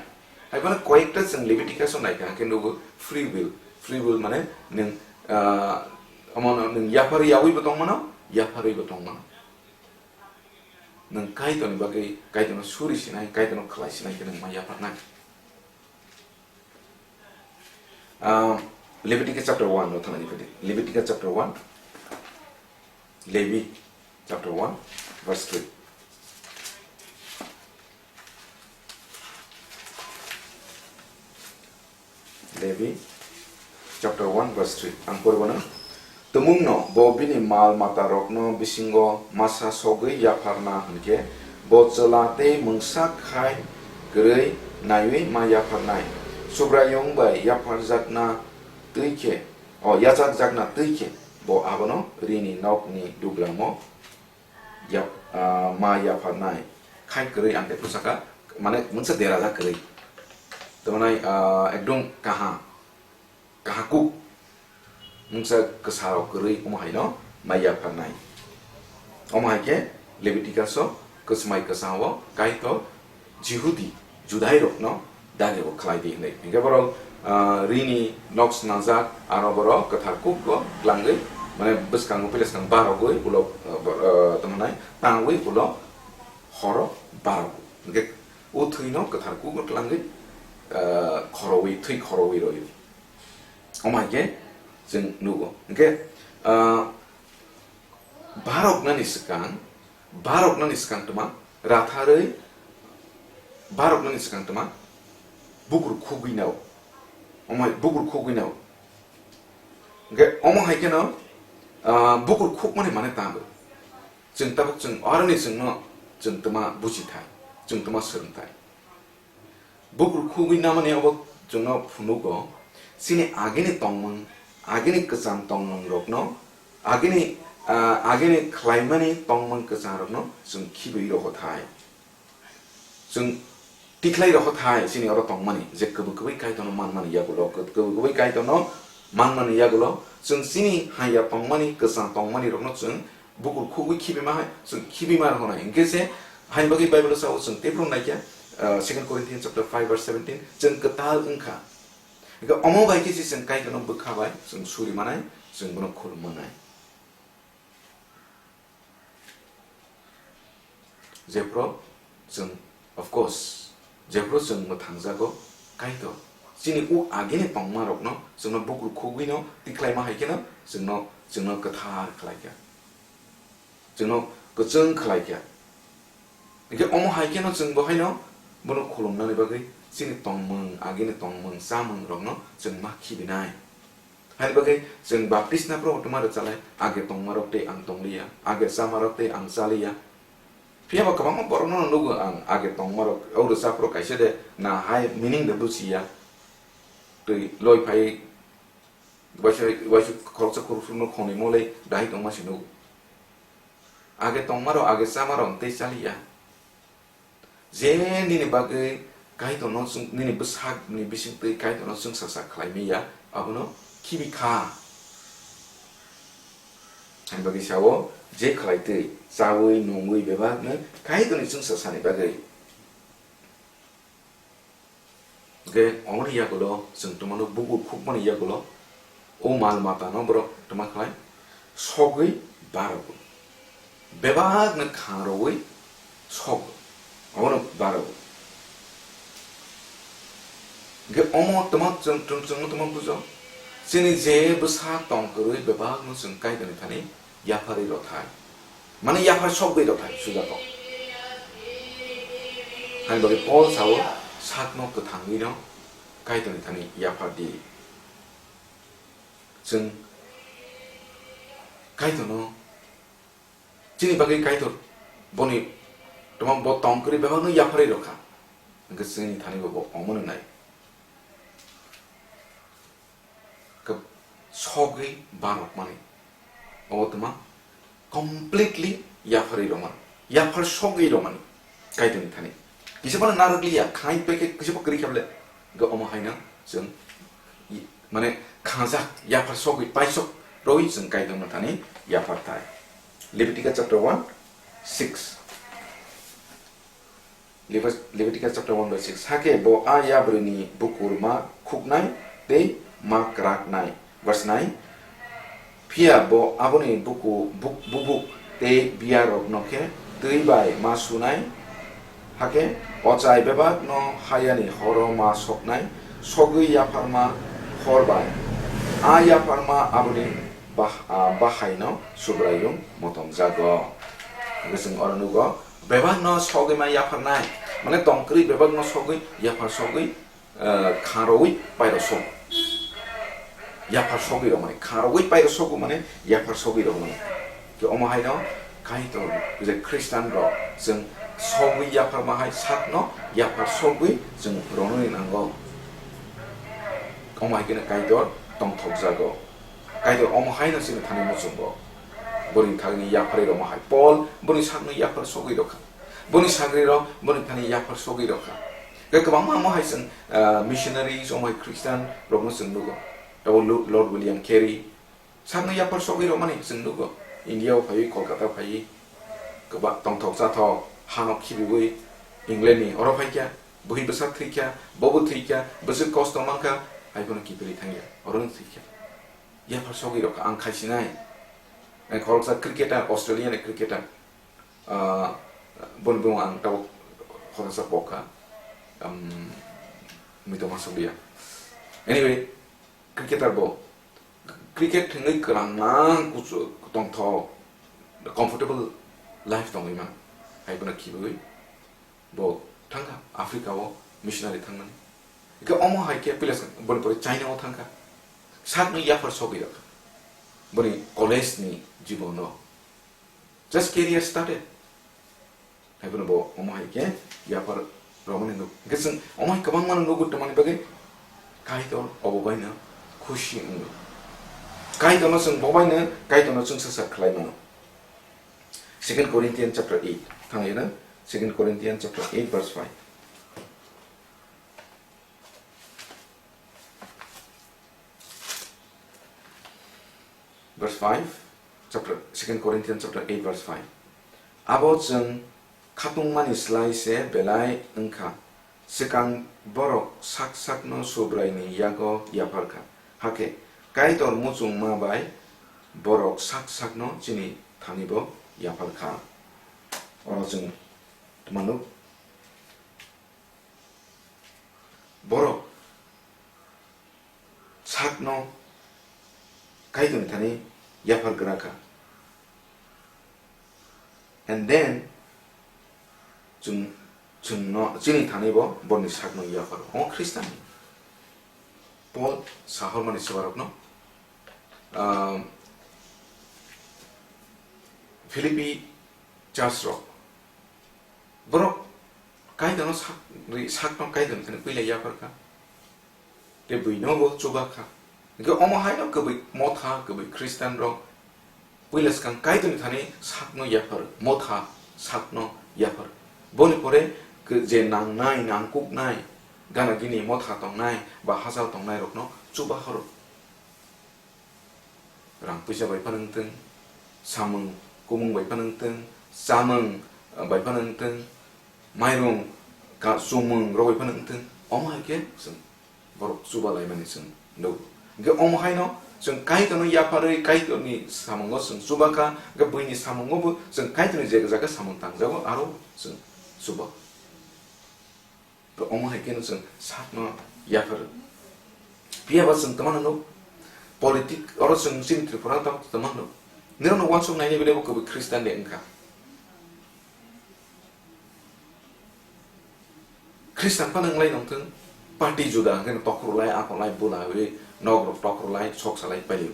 Hai phano koyekta chwng Leviticus-o naikha, hake nugo free will. Free will mane nwng, ah, omono nwng yapharwi yaui bo tongmano, yapharwi bo tongmano. Nwng Kaitorni bagwi, Kaitorno suri sinai, Kaitorno khlai sinai khe nwng ma yapharnai. Ah, Leviticus chapter one no thangni phadi. Leviticus chapter one. Levi chapter one, verse three. Levi chapter one, verse three. Ang poribana. Tumungno bo bini mal matarokno bisingo masa sogwi yapharna hwnkhe, bo chwla tei mungsa khai kwrwi naiwi ma yapharnai. Subraiyung bai yapharjakna twi khe, o, yachakjakna twi khe, bo abono rini nokni duglamo yap-, ah, ma yapharnai. Khai kwrwi ang tei bwsaka, mane, mungsa derajak kwrwi. Tamo nai, ah, ekdom kaha, kaha kuk. Mungsa kwsarok kwrwi omo haino ma yapharnai. Omo hai khe Leviticus-o kwsmai kwchangwo Kaitor Jihudi, Judairokno dageo khlai di hwnwi. Hinkhe borok, ah, rini nok snajak, aro borok kwthar kukgo tlangwi, mane bwskango puila swkang barogwi ulo, ah, bor-, ah, tamo nai tangwi ulo horo barogo. Hinkhe o thwino kwthar kugo tlangwi, ah, khorowi, thwi khorowi roio. Omo hai khe chwng nugo. Hinkhe, ah, baroknani swkang, baroknani swkang tma, ratharwi baroknani swkang tma, bukur khugwi nao. Omo hai bukur khugwi nao. Hinkhe omo hai kheno, ah, bukur khukmani mane tamo. Chwng tabuk chwng aroni chwngno chwng tma buji thai, chwng tma swrwng thai. Bukur khugwi namani abo chwngno phunugo, chini agini tongmung, agini kwcham tongmung rokno, agini, ah, agini khlaimani tongmung kwchang rokno chwng khibwi roho thai. Chwng tikhlai roho thai chini oro tongmani, je kwbwi kwbwi Kaitorno manmani yagulo, kwbwi kwbwi Kaitorno manmani yagulo, chwng chini haya tongmani, kwchang tongmani rokno chwng bukur khugwi khibima hai, chwng khibima rohonai. Hinkhe se, haini bagwi Bible-o sao chwng teiphru naikha, ah, Second Corinthians chapter five verse seventeen, chwng kwtal wngkha. Hinkhe omo bai khe se chwng Kaitorno bwkha bai chwng suri manai, chwng bono khulum manai. Jephru chwng, of course, Jephru chwng mwthangjago, Kaitor chini uk agini tongmarokno chwngno bukur khugwino tikhlaima hai kheno chwngno, chwngno kwthar khlaikha, chwngno kwchwng khlaikha. Hinkhe omo hai kheno chwng bo haino bono khulumnani bagwi chini tongmung, agini tongmung, chamungrokno chwng ma khibinai. Haini bagwi chwng baptisma phuru twma rwchalai, age tongmarok tei ang tongliya, age chamarok tei ang chaliya. Phiya ba kwbangma borokno nugo ang, age tongmarok, o rwchapro kaisa de na hai meaning de buchiya. Twi loi phai, waisa, waisa khoroksa khoroksa no khonwi molai dahai tongma se nugo. Age tongmarok, age chamarok tei chaliya. Je nini bagwi Kaitorno chwng, nini bwsakni bisingtwi Kaitorno chwngsacha khlai manya, abono khibi kha. Haini bagwi sao, je khlaitwi, chaui, nungui bebakno Kaitorni chwngsachani bagwi. Hwnkhe omoni yagulo chwng twmano bukur khukmani yagulo o mal matano borok twma khlai sogwi barogo. Bebakno khangrogwi sogo. Obono barogo. Hwnkhe omo twma chwng, chwng, chwngno twma bujo. Chini je bwsa tong kwrwi bebakno chwng Kaitorni thani yapharwi rw thai. Mane yaphar sogwi rw thai, sujago. Haini bagwi Paul sao, sakno kwthangwino Kaitorni thani yaphar di. Chwng Kaitorno, chini bagwi Kaitor boni twma bo tong kwrwi bebakno yapharwi rw kha. Hwnkhe chini thani bo, bo omono nai. Khe sogwi barokmani. Obo twma completely yapharwi rwmani. Yaphar sogwi rwmani. Kaitorni thani. Kisa phano narwkliya, khain peke kisa pho kwrwi kha bole. Hwnkhe omo haino chwng i-, mane khangjak, yaphar sogwi paisok rwi chwng Kaitorno thani yaphar thai. Leviticus chapter one, six. Levi-, Leviticus chapter one verse six. Hakhe bo a yabrwini bukur ma khuknai tei ma kwraknai. Verse nine. Phiya bo aboni buku, buk-, bubuk tei biyarokno khe twi bai ma sunai. Hakhe ochai bebakno hayani horo ma soknai, sogwi yapharma hor bai. A yapharma aboni bah-, ah, bahaino Subraiyung motomjago. Hwnkhe chwng oro nugo, bebakno sogwi ma yapharnai, mane tong kwrwi bebakno sogwi, yaphar sogwi, eh, kha rwui pairo sok. Yaphar sogwi rw mani, kha rwui pairo sogo mane yaphar sogwi rw mani. Khe omo haino Kaitor je Khristan rok chwng sogwi yapharma hai sakno yaphar sogwi chwng ronwi nango. Omo hai kheno Kaitor tongthokjago. Kaitor omo haino chini thani muchungo. Boni thani yapharwi rwma hai Paul boni sakno yaphar sogwi rwkha. Boni sagrirok boni thani yaphar sogwi rwkha. Khe kwbangma omo hai chwng, ah, missionary, omo hai Christian rokno chwng nugo. Tabuk Lu-, Lord William Carey sakno yaphar sogwi rwmani chwng nugo. India o phaiwi, Kolkata phaiwi, kwbang tongthok chathok hano khibiwi England ni oro phaikha, bwhwi bwsa thwikha, bobo thwikha, bwswk kosto mankha, hai phano kiphilwi thangya, orono thwikha. Yaphar sogwi rokha, ang khaisinai. Ang khoroksa cricketer, Australia ni cricketer. Ah, boni bumung ang tabuk khoroksa pokha. Um, muitu masukliya. Anyway, cricketer bo cricket thwngwi kwrang mang kuchu tongthok, comfortable life tongwi man. Hai bono khibiwi bo thangkha Africa o missionary thangmani. Hingke omo hai khe pilas boni pore China o thangkha. Sakni yaphar sogwi rokha. Boni college ni jibon o. Just career started. Hai bono bo omo hai khe yaphar romani nuk. Hingke chwng omo hai kwbangma no nugo tongmani bagwi Kaitor obo baino khusi wngo. Kaitorno chwng bo baino, Kaitorno chwng swsak khlai mano. Second Corinthians chapter eight. Thang ino Second Corinthians chapter eight verse five. Verse five, chapter, Second Corinthians chapter eight verse five. Abo chwng khatungmani slai se belai wngkha, swkang borok sak sakno Subraini yago yapharkha, hakhe Kaitor muchungma bai borok sak sakno chini thanibo yapharkha. Oro chwng tmano. Borok sakno Kaitorni thani yaphar gra kha. And then chwng, chwngno, chini thani bo borni sakno yapharo. O Khristian. Paul sahormani swbarokno, ah, Philippi church rok, borok Kaitorno sak, ri-, sakno Kaitorni thani puila yaphar kha. Tei buino bo chuba kha. Hingke omo haino kwbwi motha, kwbwi Khristian rok puila swkang Kaitorni thani sakno yaphar, motha sakno yaphar. Boni pore kw-, je nangnai, nangkuknai, gana gini motha tongnai ba hachal tongnai rokno chuba horo. Rang puisa bai phano wngthung, samung kumung bai phano wngthung, chamung, ah, bai phano wngthung, mairung ka-, chumung rok bai phano wngthung, omo hai khe chwng borok chuba laimani chwng nugo. Hingkhe omo haino chwng Kaitorno yapharwi Kaitorni samungo chwng chuba kha, hingkhe buini samungo bo chwng Kaitorni je jaga samung tangjago aro chwng chuba. To omo hai kheno chwng sakno yapharo. Phiya ba chwng twmano nuk, politic oro chwng chini Tripura tabuk twmano nuk. Nirokno uansuk naini bele bo kwbwi Khristian de wngkha. Khristian phano wnglai nongthwng, party juda hwnkhe tokhorlai, akolai, bula wi, nok rok tokhorlai, sok salai pailio.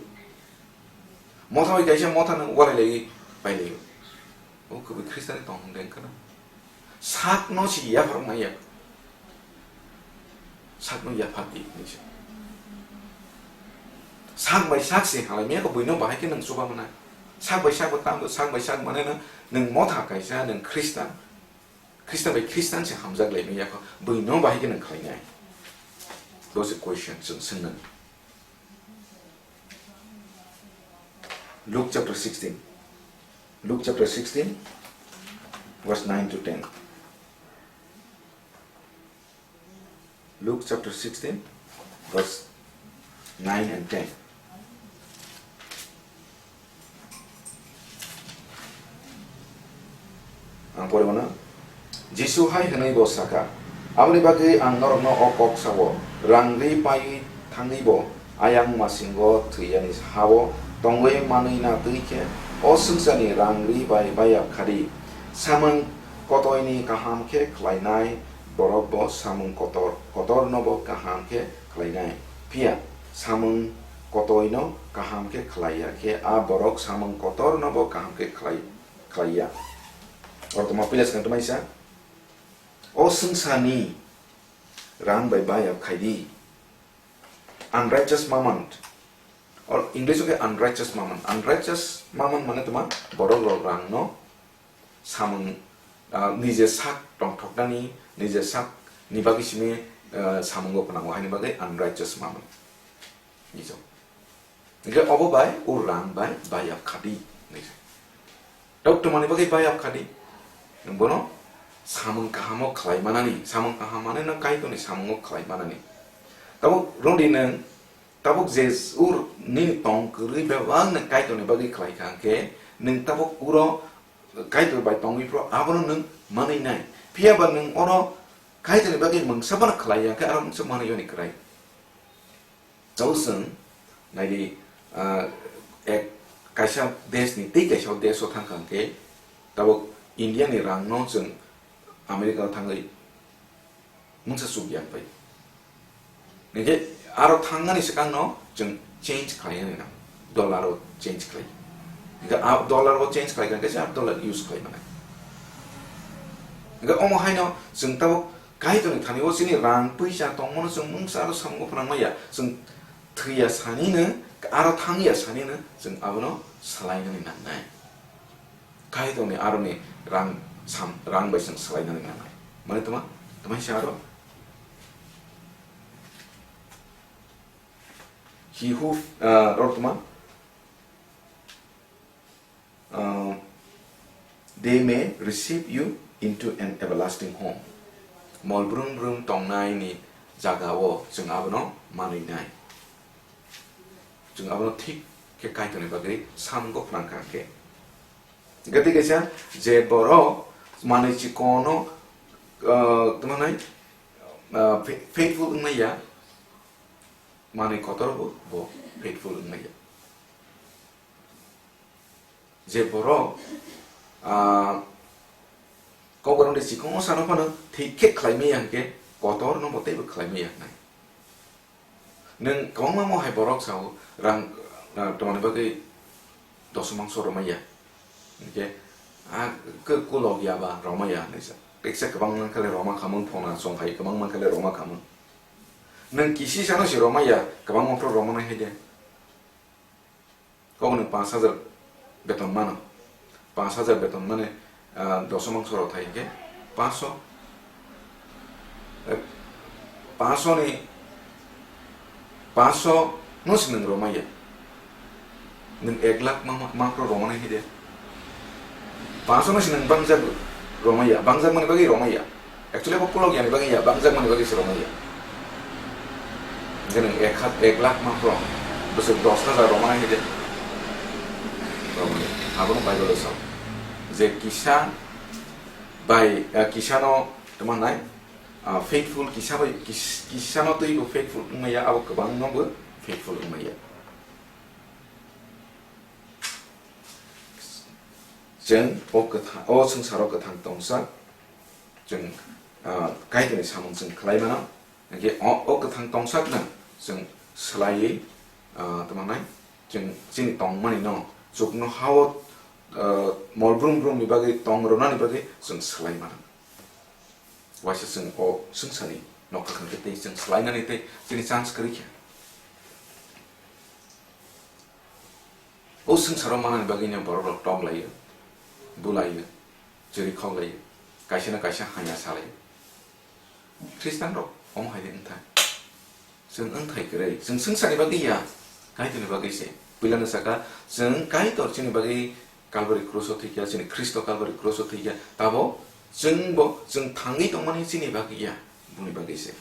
Motha bai kaisa motha nang walai lai pailio. O kwbwi Khristiani tong hwnde wngkha na. Sakno si yaphar maya. Sakno yaphar di hinwi se. Sak bai sak se halai maya ko buino bahai khe nang chuba mana. Sak bai sak bo tang sak bai sak mane nang, nang motha kaisa nang Khristan. Khristan bai Khristan se hamjak lai maya ko buino bahai khe nang khlai nai. Bo se question chwng swngnani. Luke chapter sixteen. Luke chapter sixteen, verse nine to ten. Luke chapter sixteen, verse nine and ten. Ang pore mano. Jisu hai hwnwi bo sakha, "Aboni bagwi ang norokno o kok sao, rang ri paiwi thangwi bo ayang masingo thwiyani ha-o tongwi manwi na twi khe o swngcharni rang ri bai bayap kha di. Samung kotoini kaham khe khlainai borok bo samung kotor, kotorno bo kaham khe khlainai. Phiya samung kotoino kaham khe khlai ya khe a borok samung kotorno bo kaham khe khlai, khlai ya." Oro tongma pila swkang tongmani sa, o swngcharni rang bai bayap khai di. Unrighteous mammon. Or English o khe unrighteous mammon. Unrighteous mammon mane tongma borok rok rang no samung, ah, nije sak tongthoknani, nije sak ni bagwi simi, ah, samungo phnango haini bagwi unrighteous mammon. Nijo. Hingke obo bai o rang bai bayap kha di. Nijo. Tok tongmani bagwi bayap kha di. Nwng bono samung kahamo khlai manani, samung kaham mane no Kaitorni samungo khlai manani. Tabuk rwngdi nwng, tabuk je ur nini tong kwrwi bebak nwng Kaitorni bagwi khlai kha hwnkhe, nwng tabuk uro Kaitor bai tongwi phro abono nwng manwi nai. Phiya ba nwng oro Kaitorni bagwi mungsa phano khlai ya hwnkhe aro mungsa manwi yoni kwrai. Chao chwng naidi, ah, ek kaisa desh ni tei kaisa desh o thang kha hwnkhe tabuk India ni rang no chwng America o thangwi mungsa chuk yang pai. Hingke aro thangnani swkang no chwng change khlai nani nang, dollar o change khlai. Hingke a dollar o change khlai kha hingke se a dollar use khlai mano. Hingke omo haino chwng tabuk Kaitorni thani o chini rang puisa tongmano chwng mungsa aro samungo phnang maya, chwng thwiya sanino, aro thangya sanino chwng abono swlainani nangnai. Kaitorni aroni rang sam, rang bai chwng swlainani nangnai. Mane toma, toma se aro. He who, uh, aro toma, uh, they may receive you into an everlasting home. Mol brum brum tongnai ni jaga o chwng abono manwi nai. Chwng abono thik khe Kaitorni bagwi samungo phnang kha khe. Gati kaisa je borok manwi chikono, ah, tamo nai, Ah, fa-, faithful wngmaya, manwi kotor bo, bo faithful wngmaya. Je borok, ah, Kokborok de chikon sano phano thik khe khlai maya hwnkhe kotor no bo teibo khlai maya hnai. Nwng kwbangma mo hai borok sao rang, ah, tongmani bagwi doso mangso rwmaya. Hwnkhe, ah, khe kulok ya ba rwmaya hinwi sa. Teksa kwbang man khe le rwma khamung phona chong hai kwbang man khe le rwma khamung. Nwng kisi sano se rwmaya kwbangma phro rwmani hai de. Kok nwng panch hajar beton mano. Panch hajar beton mane, ah, doso mangso rok thai hwnkhe panch so, eh, panch so ni, panch so no se nwng rwmaya. Nwng ek lakh ma, ma, ma phro rwmani hai de. Panch so no se nwng bangjak rwmaya, bangjak mani bagwi rwmaya. Actually, bo kulok yani bagwi ya, bangjak mani bagwi se rwmani ya. Hwnkhe nwng ek ha-, ek lakh ma phro, bwswk dos hajar rwmani hai de. Rwmani. Abono Bible o sao. Je kisa bai, eh, kisa no tamo nai, ah, faithful kisa bai, kis-, kisa no twi bo faithful wngmaya, abo kwbang no bo faithful wngmaya. Chwng o kwtha-, o swngcharo kwthang tongsa, chwng, ah, Kaitorni samung chwng khlai mano. Hwnkhe o, o kwthang tongsakno chwng swlaiwi, ah, tamo nai, chwng chini tongmani no chukno hao, ah, mol brum brumni bagwi tong rwnani bagwi chwng swlai mano. Waisa chwng o swngcharni nokha khankhe tei chwng swlainani tei chini chance kwrwi kha. O swngcharo manani bagwino borok rok tok laio, bu laio, chwrwi khok laio, kaisa na kaisa hamya sa laio. Khristan rok omo hai de wngthai. Chwng wngthai kwrwi, chwng swngcharni bagwi ya, Kaitorni bagwi se. Puilano saka, chwng Kaitor chini bagwi Kalbari kruso thwikya, chini Khristo Kalbari kruso thwikya, tabo chwngbo chwng thangwi tongmani chini bagwi ya, boni bagwi se.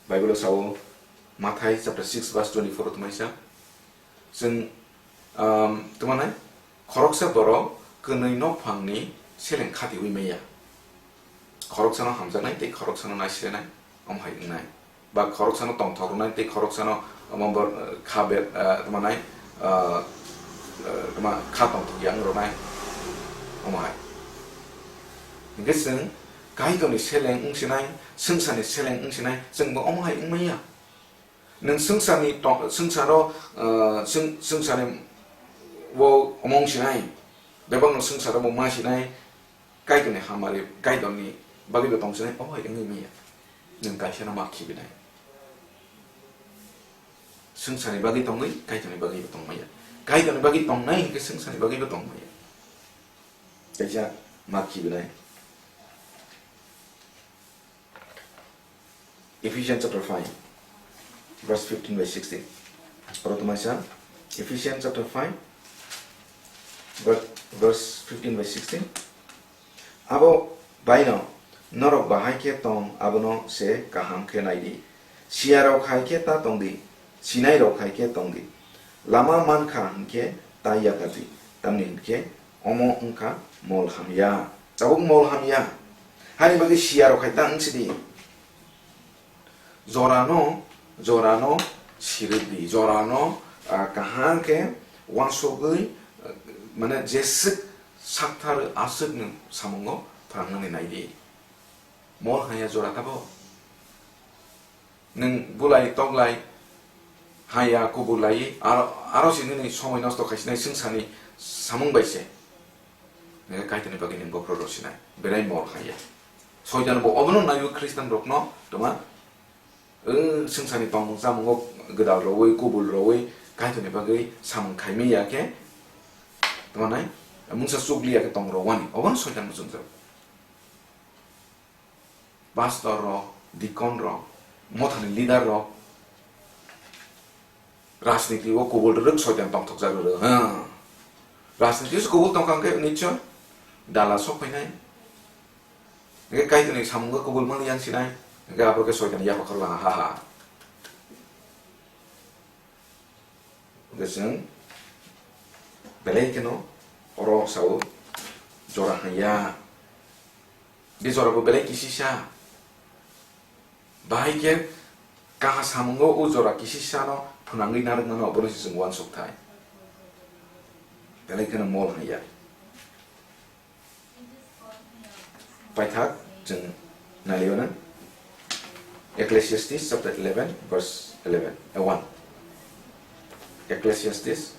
Bible o sao, Mathai chapter six verse twenty-four o tongmai sa, chwng, um, tamo nai, khoroksa borok kwnwi nokphangni seleng khatiwi maya. Khoroksano hamjaknai tei khoroksano naisirenai, omo hai wngnai. Ba khoroksano tongthok rwnai tei khoroksano omo bor-, kha ber, eh, tamo nai, eh, eh, tamo kha tongthok ya wng rwnai, omo hai. Hwnkhe chwng Kaitorni seleng wng sinai, swngcharni seleng wng sinai, chwngbo omo hai wng manya. Nwng swngcharni to-, swngcharo, ah, swng-, swngcharni o omong sinai, bebakno swngcharo bo ma sinai, Kaitorni hamari, Kaitorni bagwi bo tong sinai, omo hai wngwi manya. Nwng kaisano ma khibinai. Swngcharni bagwi tongwi, Kaitorni bagwi bo tong manya. Kaitorni bagwi tongnai hwnkhe swngcharni bagwi bo tong manya. Kaisa ma khibinai. Ephesians chapter five, verse fifteen by sixteen. Oro tongmai sa, Ephesians chapter five, ver-, verse fifteen by sixteen. Abo baino norok bahai khe tong, abono se kaham khe nai di. Siya rok hai khe ta tong di, sinai rok hai khe tong di. Lama man kha hwn khe ta yakar di, tamni hwn khe omo wng kha mol hamya. Tabuk mol hamya. Hani bagwi siya rok hai ta wng si di. Jorano, jorano sirwi di, jorano, ah, kaham khe uansugwi, ah, mane jeswk sakthar aswkni samungo phrang nani nai di. Mol hamya jora tabuk. Nwng bulai toklai, haya kubulai, aro, aro se nini somoi nosto khaisinai swngcharni samung bai se. Nini Kaitorni bagwi nwng bophro rw sinai, belai mol hamya. Soitan bo obono naiwi Khristian rokno, tongma, eh, swngcharni tongmung chamungo gwdal rwui, kubul rwui, Kaitorni bagwi samung khaimani ya khe, tongma nai, mungsa chukli ya khe tong rwani, obono Soitan muchungjak. Pastor rok, deacon rok, mothani leader rok, rajniti o kubul rwrwk soitan tongthokjak rwrwk, ha. Rajniti o kubul tongkha hwnkhe nichoi dala sok phainai. Hwnkhe Kaitorni samungo kubul mani yang sinai, hwnkhe abo khe soitan yapha khorla ha ha. Hwnkhe chwng belai kheno oro sao jora hamya. Di jora bo belai kisisa. Bahai khe kaha samungo o jora kisisano phwnangwi narwknano obono se chwng uansuk thai. Belai kheno mol hanya. Paithak chwng nailaiyo nang. Ecclesiastes chapter eleven, verse eleven, eh, one. Ecclesiastes,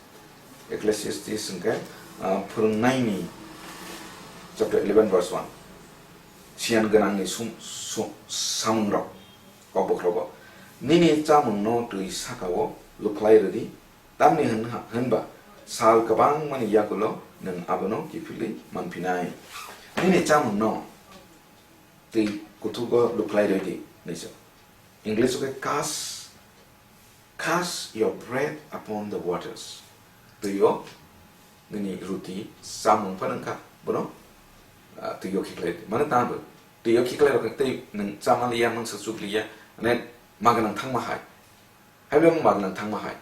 Ecclesiastes hwnkhe, ah, phwrwngnaini chapter eleven, verse one. Siyan gwnangni sum-, su-, samungrok, kok bokhrogo. Nini chamungno twi saka-o lukhlai rwdi, tamni hwn-, hwnba sal kwbangmani yagulo nwng abono kiphilwi manphinai. Nini chamungno twi kuthugo lukhlai rwdi, hwnwi sa. English-o khe cast, cast your bread upon the waters. Twi-o nini ruti chamung phano wngkha, bono, ah, twi-o khiklai rwdi. Mane tamo twi-o khiklai rwkha tei nwng chama liya, mungsa chuk liya, mane maganang thangma hai. Hai bwlai maganang thangma hai.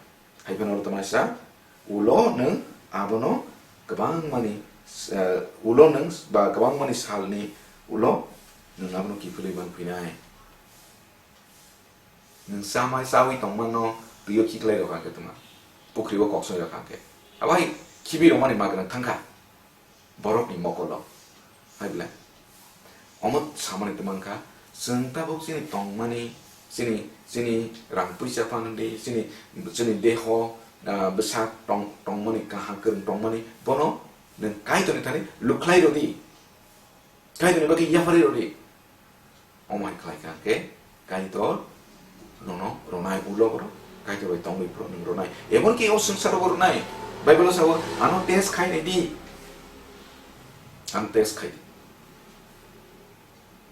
Hai phano oro tongmani sa, ulo nwng abono kwbangmani, eh, ulo nwng ba kwbangmani salni ulo nwng abono kiphilwi manphinai. Nwng chamai chawi tongmano twi-o khiklai rwkha khe twma. Pukhrio koksoi rwkha khe. Abo hai khibi rwmani maganang thangkha. Borokni mokolo. Hai bwlai. Omo samani twmang kha, chwng tabuk chini tongmani, chini, chini rang puisa phan di, chini, chini deho, ah, bwsak tong-, tongmani, kaham kwrwng tongmani, bono nwng Kaitorni thani lukhlai rwdi. Kaitorni bagwi yapharwi rwdi. Omo hai khlai kha hwnkhe Kaitor nono rwnai, ulo borok Kaitor bai tongwi borok nwng rwnai. Emon ki o swngcharo bo rwnai. Bible-o sao, "Ano test khai nai di." Ang test khai di.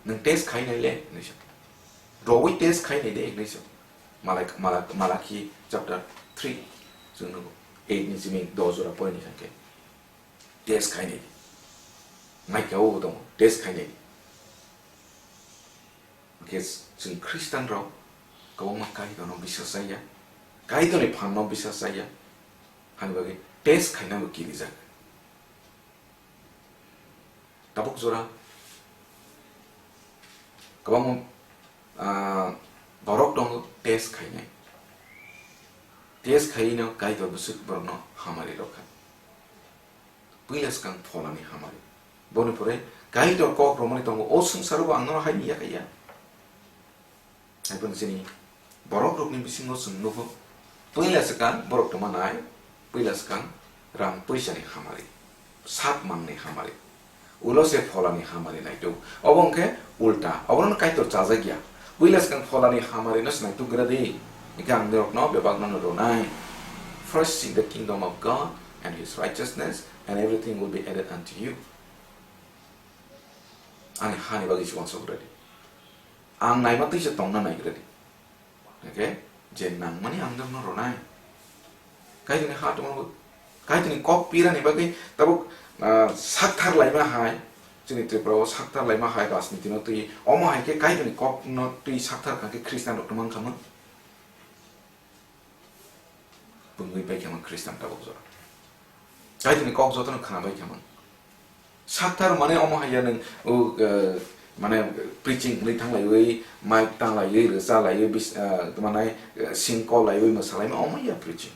Nwng test khai nai le, hwnwi sa. Rwui test khai nai de, hwnwi sa. Malak-, Malak-, Malakhi chapter three, chwng nugo. Eight ni simi dos jora pori ni hwnkhe. Test khai nai di. Naikhe o bo tongo, test khai nai di. Hwnkhe chwng Khristian rok kwbangma Kaitorno bisas chaya, Kaitorni phanno bisas chaya, hani bagwi test khaina bo kirijak. Tabuk jora kwbangma, ah, borok tongo test khainai. Test khaino Kaitor bwswk borokno hamari rwkha. Puila swkang pholani hamari. Boni pore Kaitor kok romani tongo, "O swngcharo bo ang nono hai ni yakaiya." Hai phano chini borok rokni bisingo chwng nukho, puila swkang borok tongma nai, puila swkang rang puisani hamari, sak mangni hamari. Ulo se pholani hamari naituk. Obo hwnkhe ulta. Obono Kaitor chajakya. Puila swkang pholani hamarino se naituk gra di. Hwnkhe ang norokno bebakno no rwnai. First seek the kingdom of God and his righteousness, and everything will be added unto you. Ani hani bagwi se uansuk gra di. Ang naima twi se tongna naigra di. Hwnkhe je nangmani ang norokno rwnai. Kaitorni ha tongmani, Kaitorni kok pirani bagwi tabuk, ah, sakthar laima hai, chini Tripura o sakthar laima hai rajniti no twi, omo hai khe Kaitorni kok no twi sakthar kha khe Khristian rok tongmang kha mwn. Bungwi bai khe mwn Khristian tabuk jora. Kaitorni kok jotono khna bai khe mwn. Sakthar mane omo hai ya nwng, o, eh, mane preaching hwnwi thanglaiwi, mic tanglaiwi, rwchalaiwi, bis-, eh, tamo nai, eh, sing kollaiwi, mwsalaima omo ya preaching.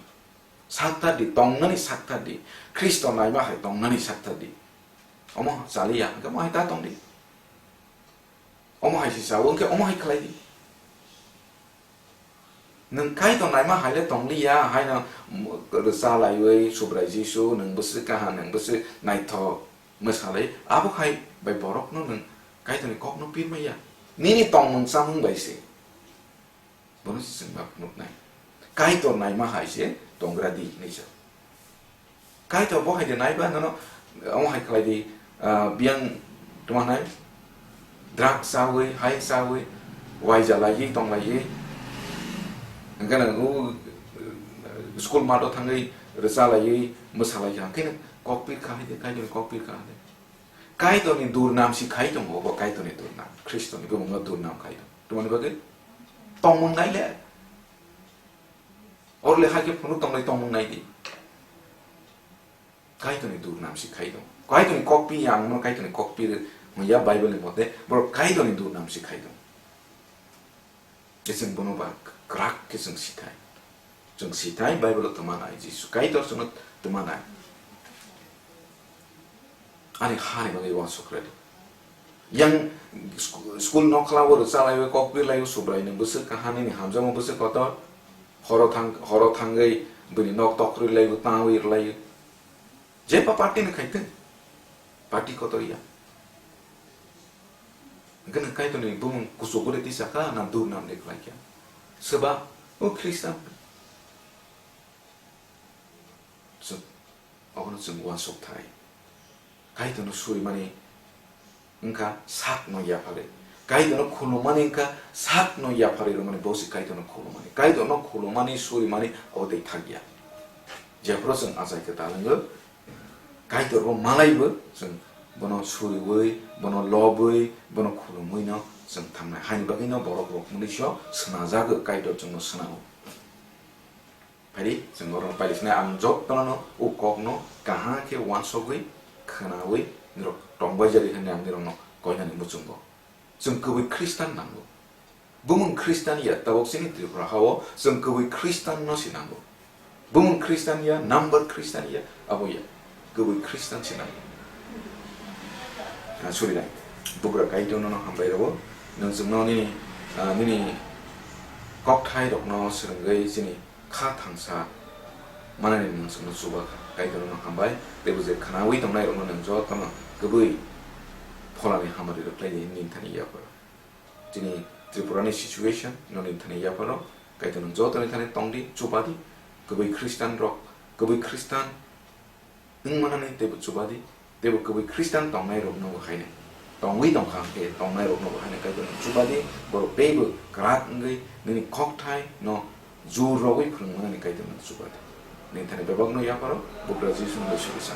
Sakthar di, tongnani sakthar di. Khristo naima hai tongnani sakthar di. Omo chaliya, hwnkhe omo hai ta tong di. Omo hai se chao, hwnkhe omo hai khlai di. Nwng Kaitor naima hai le tong liya, haino rwcha laiwi Subrai Jisu, nwng bwswk kaham, nwng bwswk naithok mwsalai, abo hai bai borokno nwng Kaitorni kokno pirmaya. Nini tongmung chamung bai se. Bono se chwng ma phunuknai. Kaitor naima hai se tongra di hinwi sa. Kaitor bo hai de naiba nono, omo hai khlai di, ah, biyang tongma nai, drugs chawi, hai chawi, waija laiwi tong laiwi, hwnkhe nang u, school mato thangwi rwcha laiwi mwsa lai kha, hwnkhe nang kok pir kha hai de, Kaitor kok pir kha hai de. Kaitorni durnam si khai tongo, bo Kaitorni durnam, Khristoni bumungno durnam khai tongo. Tongmani bagwi tongmung nai le. Oro le hai khe phunuk tong lai tongmung nai di. Kaitorni durnam si khai tongo. Kaitorni kok pi ya, ang no Kaitorni kok pi hwn ya Bible ni mote, borok Kaitorni durnam si khai tongo. Khe chwng bono ba kwrak khe chwng sithai. Chwng sithai Bible-o twma nai, Jisu Kaitor chwngno twma nai. Ani hani bagwi uansuk rwdi. Yang sku-, school nokla o rwchalaiwi kok rilaiwi Subrai nwng bwswk kaha nini hamjakma bwswk kotor. Horo thang-, horo thangwi bini nok tok rilaiwi tangwi rwlaiwi. Jeba party ni khaitwng. Party kotor ya. Hwnkhe nwng Kaitorni bumung kuchuk guri tisakha na dur nam de khlaikha. Swba, o Khristan. Chwng, obono chwng uansuk thai. Kaitorno surimani wngkha sakno yapharwi. Kaitorno khulumani wngkha sakno yapharwi rwmani, bo se Kaitorno khulumani. Kaitorno khulumani, surimani abo tei thakya. Jephuru chwng achai kwtal wngwi, Kaitorbo malaibo chwng bono suriwi, bono lobwi, bono khulumwino chwng thangnai. Haini bagwino borok rok mwnwiso swnajagwi Kaitor chwngno swnao. Phaidi chwng oro pailiknai ang jotono o kokno kaham khe uansugwi, khwnawi, norok tongbaijari hwnwi ang norokno koinani muchungo. Chwng kwbwi Khristan nango. Bumung Khristan ya, tabuk chini Tripura hao chwng kwbwi Khristan no se nango. Bumung Khristan ya, number Khristan ya, abo ya. Kwbwi Khristan se nango. Ah, surinai. Bugra Kaitor nono hambai rwo. Nwng chwngno nini, ah, nini kokthai rokno swrwngwi chini kha thangsa manani nwng chwngno chuba kha. Kaitor nono hambai. Teibo je khwnawi tongnai rokno nwng jotono kwbwi pholani hamari rwkhlai di nini thani yapharwi. Chini Tripura ni situation no nini thani yapharo, Kaitor nwng joto ni thani tongdi, chubadi, kwbwi Khristan rok, kwbwi Khristan wngmanani teibo chubadi, teibo kwbwi Khristan tongnai rok no bo haino. Tongwi tongkha hwnkhe tongnai rok no bo haino Kaitor nwng chubadi, borok teibo kwrak wngwi nini kokthai no jur rogwi phwrwngmanani Kaitor nwng chubadi. Nini thani bebak no yapharo, Bugra Jisu nwng bai sugi sa.